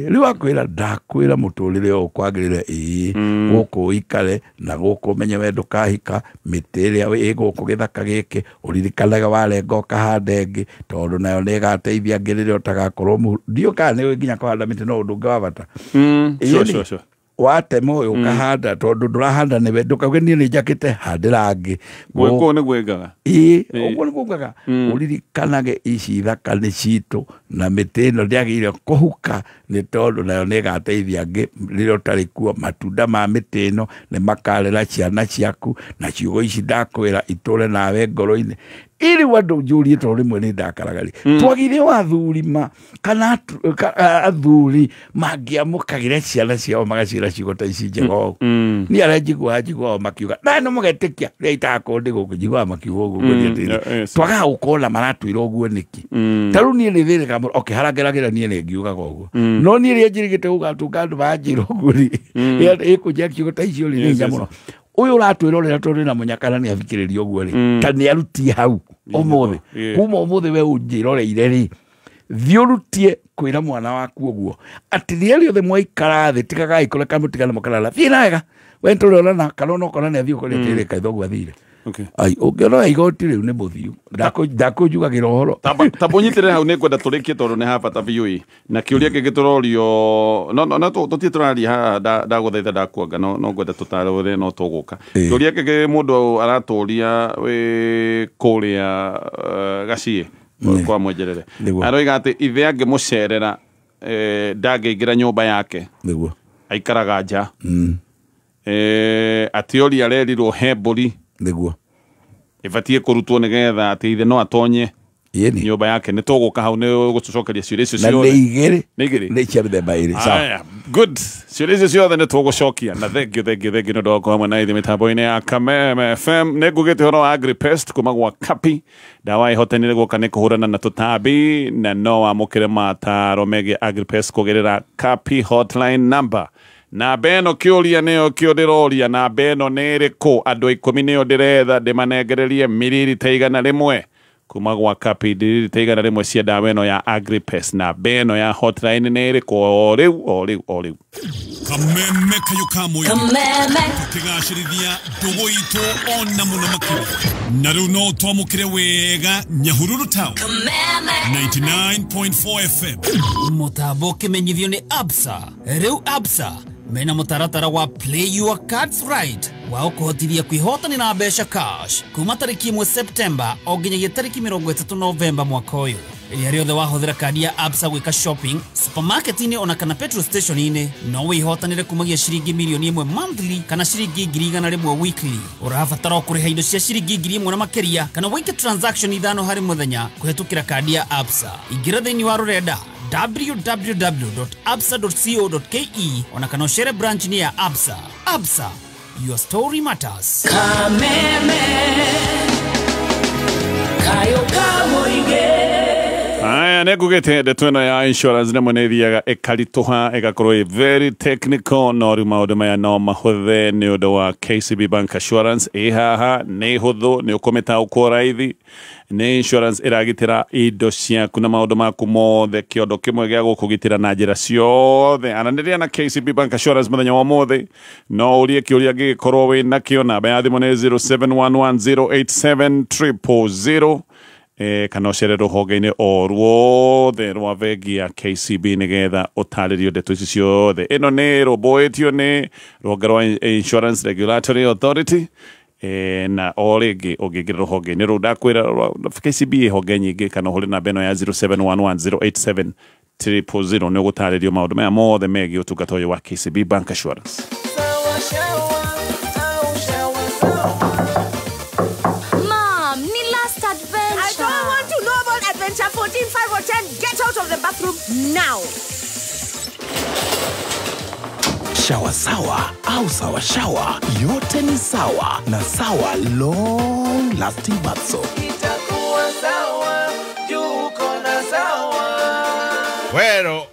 rĩu akwĩra ndakwĩra mũtũrĩre ũyũ kwagĩrĩre gũkũ ũikare na gũkũ ũmenye we ndũkahika, mĩtĩ ĩrĩa ĩ gũkũ gĩthaka gĩkĩ ũririkanaga warenga ũkahanda ĩngĩ tondũ nayo nĩ ĩgateithia angĩ rĩrĩa ũtagakorwo mũhu. Ndiũĩ kana nĩ ũĩ nginya kũhanda mĩtĩ no ũndũ ũngĩ wa bata. Watema ũyũ ũkahanda tondũ ndũrahanda nĩwe, ndũkauge niĩ nĩ njakĩte handĩra angĩ. Gwĩkwo nĩ gwĩkaga. Ũguo nĩ kugaga ũririkanage ici ithaka nĩ citũ na mĩtĩ ĩno ndĩagĩrĩire kũhuka nĩ tondũ nayo nĩ ĩgateithia angĩ rĩrĩa ũtarĩ kuo. Matunda ma mĩtĩ ĩno nĩ makarera ciana ciaku, na ciugo ici ndakwĩra itũre nawe ngoro-inĩ. Ĩrĩu andũ njũrie tondũ rĩmwe nĩ ndakaraga rĩ, twagire athuri ma kana athuri mangĩamũkagĩra ciana ciao magaciĩra ciugo ta ici njega ũũ. Niĩ arĩa njiguaga njiguaga makiuga na nĩ mũgetĩkia rĩrĩa itagakorwo ndĩ gũkũ njiguaga makiuga ũguo twagaga gũkorwo na maratwĩra ũguo nĩkĩ. Ta rĩu niĩ nĩ thĩnĩkaga mũno, okay harĩa ngeragĩra niĩ nĩ ngiugaga ũguo, no niĩ rĩrĩa njĩrĩgĩte gũgatũnga andũ manjĩra ũguo rĩ, ĩkũnjia ciugo ta icio rĩ, nĩ hinya mũno. Ũyũ ũratwĩrorera tondũ na mũnyakana nĩ athikĩrĩria ũguo rĩ, ta nĩ arutie hau ũmũthĩ, kuma ũmũthĩ we ũnjĩroreire rĩ, thiĩ ũrutie kwĩra mwana waku ũguo atĩ rĩrĩa rĩothe mwaikara thĩ tigagai kũreka mũtigane mũkarara, thiĩ na wega we nĩtũrĩonana, kana ona ũkona nĩ athiĩ ũkoria atĩrĩrĩ kaĩ thoguo athire. Ai ũngĩona igoti rĩu nĩ mũthiu, ndakũnjugagĩra ũhoro. Tamba ũnyitĩrĩre hau nĩ ngwenda tũrĩkie tondũ nĩ ha bata biũ ĩ. Na kĩũria kĩngĩ tũrorio no tũtirĩ tũraria haha, ndagũthaitha ndakuanga, no ngwenda tũtarũre no tũgũka. Kĩũria kĩngĩ mũndũ aratũria wĩ kũrĩa Gaciĩ kwa Mwenjerere, aroiga atĩ ithe angĩmũcerera ndangĩingĩra nyũmba yake, nĩguo aikaraga nja. Atĩ arerirwo he mbũri nĩguo ĩbatiĩ kũrutwo nĩgetha atĩ ithe no atonye Nyũmba yake nĩ tũgũka hau nĩ gũtũcokeria ciũria icio ciothe. Na nĩ igĩrĩ. Nĩ cia mĩthemba ĩrĩ. Sawa. Good. Ciũria icio ciothe nĩ tũgũcokia na thank you nĩ ũndũ wa gũkorwo hamwe na ithuĩ mĩtambo-inĩ ya Kameme FM. Nĩ ngugĩte ũhoro wa Agripest kuma gwa Kapi, ndawa ĩhotanire gũka nĩ kũhũrana na tũtambi, na no wamũkĩre mataro megiĩ Agripest kũgerera Kapi hotline number. Namba ĩno kĩũria nĩyo kĩo ndĩroria, namba ĩno nĩ ĩrĩkũ? Andũ 10 nĩo ndĩretha ndĩmanengererie miririta 100 kuma gwa Kapi, miririta 100 cia ndawa ĩno ya Agripest. Namba ĩno ya hotline nĩ ĩrĩkũ? O rĩu Kameme kayo ka mũingĩ tũkĩgacĩrithia ndũgũ itũ ona mũno makĩria, na rĩu no twamũkĩre wega Nyahururu Town 99.4 FM. Mũtambo ũkĩmenyithio nĩ Absa. Rĩu Absa mena mũtaratara wa Play Your Cards Right wa ũkũhotithia kwĩhotanĩra mbeca cash kuma tarĩki 1 Septemba o nginyagia tarĩki 30 Novemba mwaka ũyũ. Rĩrĩa rĩothe wahũthĩra kandi ya Absa gwĩka shopping supermarket-inĩ ona kana petrol station-inĩ, no wĩhotanĩre kumagia ciringi mirioni 1 monthly kana ciringi 100,000 weekly. Ũrabatara o kũrĩha indo cia ciringi 1,000 na makĩria kana wĩke transaction 5 harĩ mũthenya kũhetũkĩra kandi ya Absa. Ingĩra thĩinĩ wa rũrenda www.absa.co.ke ona kana ũcere branch-inĩ ya Absa. Absa, your story matters. Kameme kayo ka mũingĩ. Aya, nĩ ngugĩte ndeto ĩno ya insurance rĩmwe nĩ ĩthiaga ĩkaritũha ĩgakorwo ĩ very technical, no rĩu maũndũ maya no mahũthe nĩ ũndũ wa KCB Bank Assurance. Ĩ haha nĩ hũthũ, nĩ ũkũmĩtaũkwo raithi, nĩ insurance ĩragitĩra indo ciaku na maũndũ maku mothe, kĩondo kĩmwe gĩa gũkũgitĩra na njĩra ciothe. Aranĩria na KCB Bank Assurance mũthenya wa ũmũthĩ, no ũrie kĩũria gĩgĩkorwo wĩ nakĩo. Namba ya thimũ nĩ 0711087000 kana ũcere rũhonge-inĩ o ruothe rwa bengi ya KCB nĩgetha ũtarĩrio ndeto ici ciothe. Ĩno nĩ rũmbũĩtio nĩ rũhonge rwa Insurance Regulatory Authority, na o rĩngĩ ũngĩingĩra rũhonge-inĩ rũu ndakwĩra KCB ĩ honge nyingĩ, kana ũhũre namba ĩno ya 0711087000 nĩ ũgũtarĩrio maũndũ maya mothe megiĩ ũtungata ũyũ wa KCB Bank Assurance. Mom, ni last adventure. I don't want to know about adventure 14, 5 or 10. Get out of the bathroom now. Shawa sawa au sawa shawa, yote ni sawa na Sawa long lasting bath soap. Itakuwa sawa, juu kona sawa.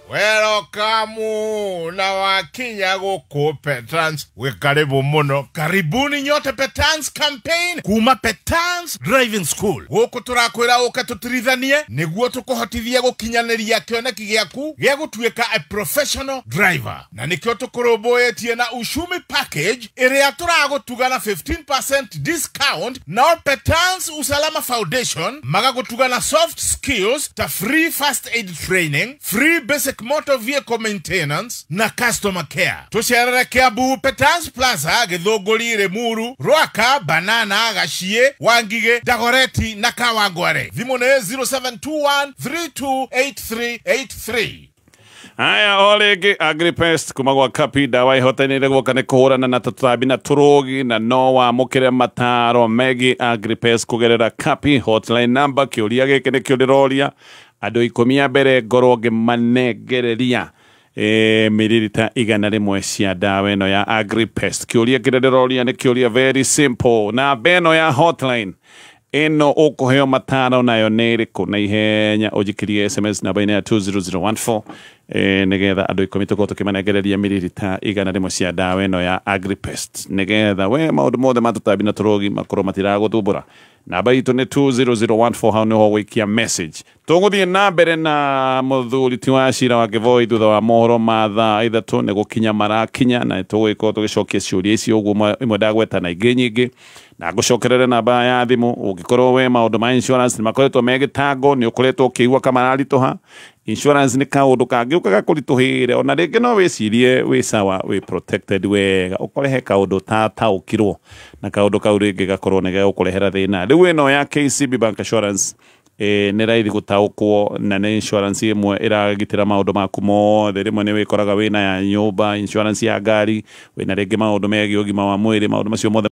Wero kamu na wakinya gũkũ Petrans, wĩ karibu mũno. Karibuni nyote Petrans campaign kuma Petrans Driving School. Gũkũ tũrakwĩra ũke tũtirithanie nĩguo tũkũhotithie gũkinyanĩria kĩoneki gĩaku gĩa gũtuĩka a professional driver. Na nĩkĩo tũkũrũmbũĩtie na Ushumi package ĩrĩa tũragũtuga na 15% discount, nao Petrans Usalama Foundation magagũtuga na soft skills ta free first aid training, free basic motor vehicle maintenance na customer care. Tucerere Kiambu Petrans Plaza, Githunguri, Limuru, Ruaka, Banana, Gachie, Wangige, Dagoretti na Kawangware. Thimũ nĩ 0721 328383. Aya, o rĩngĩ Agripest kuma gwa Kapi, ndawa ĩhotanĩire gũka nĩ kũhũrana na tũtambi na tũrũgi, na no wamũkĩre mataro megiĩ Agripest kũgerera Kapi hotline number. Kĩũria gĩkĩ nĩkĩo ndĩroria andũ 10 a mbere ngorwo ngĩmanengereria miririta 100 cia ndawa ĩno ya Agripest. Kĩũria kĩrĩa ndĩroria nĩ kĩũria very simple. Namba ĩno ya hotline ĩno ũkũheo mataro nayo nĩ ĩrĩkũ? Na ihenya ũnjikĩrie SMS namba-inĩ ya 20014 nĩgetha andũ 10 tũkorwo tũkĩmanengereria miririta 100 cia ndawa ĩno ya Agripest, nĩgetha we maũndũ mothe ma tũtambi na tũrũgi makorwo matiragũthumbũra. Namba itũ nĩ 20014, hau nĩho gũikia message. Tũgũthiĩ na mbere na mũthuri ti wa cira wa Kĩboi thutha wa mohoro ma thaa 3 nĩ gũkinya marakinya, na tũgũgĩkorwo tũgĩcokia ciũria icio ũguo imwe ndagweta na ingĩ nyingĩ, na ngũcokerere namba ya thimũ ũngĩkorwo we maũndũ ma insurance nĩ makoretwo me gĩtango, nĩ ũkoretwo ũkĩigua kamararitũha. Insurance nĩ kaũndũ kangĩũka gakũritũhĩre, ona rĩngĩ no wĩcirie wĩ sawa, wĩ protected wega, ũkore he kaũndũ ũtataũkirwo na kaũndũ kau rĩngĩ gakorwo nĩ gegũkũrehera thĩna. Rĩu ĩno ya KCB Bank Assurance nĩ raithi gũtaũkwo, na nĩ insurance ĩmwe ĩragitĩra maũndũ maku mothe. Rĩmwe nĩ wĩkoraga wĩna ya nyũmba, insurance ya ngari, wĩna rĩngĩ maũndũ megiĩ ũgima wa mwĩrĩ, maũndũ macio mothe.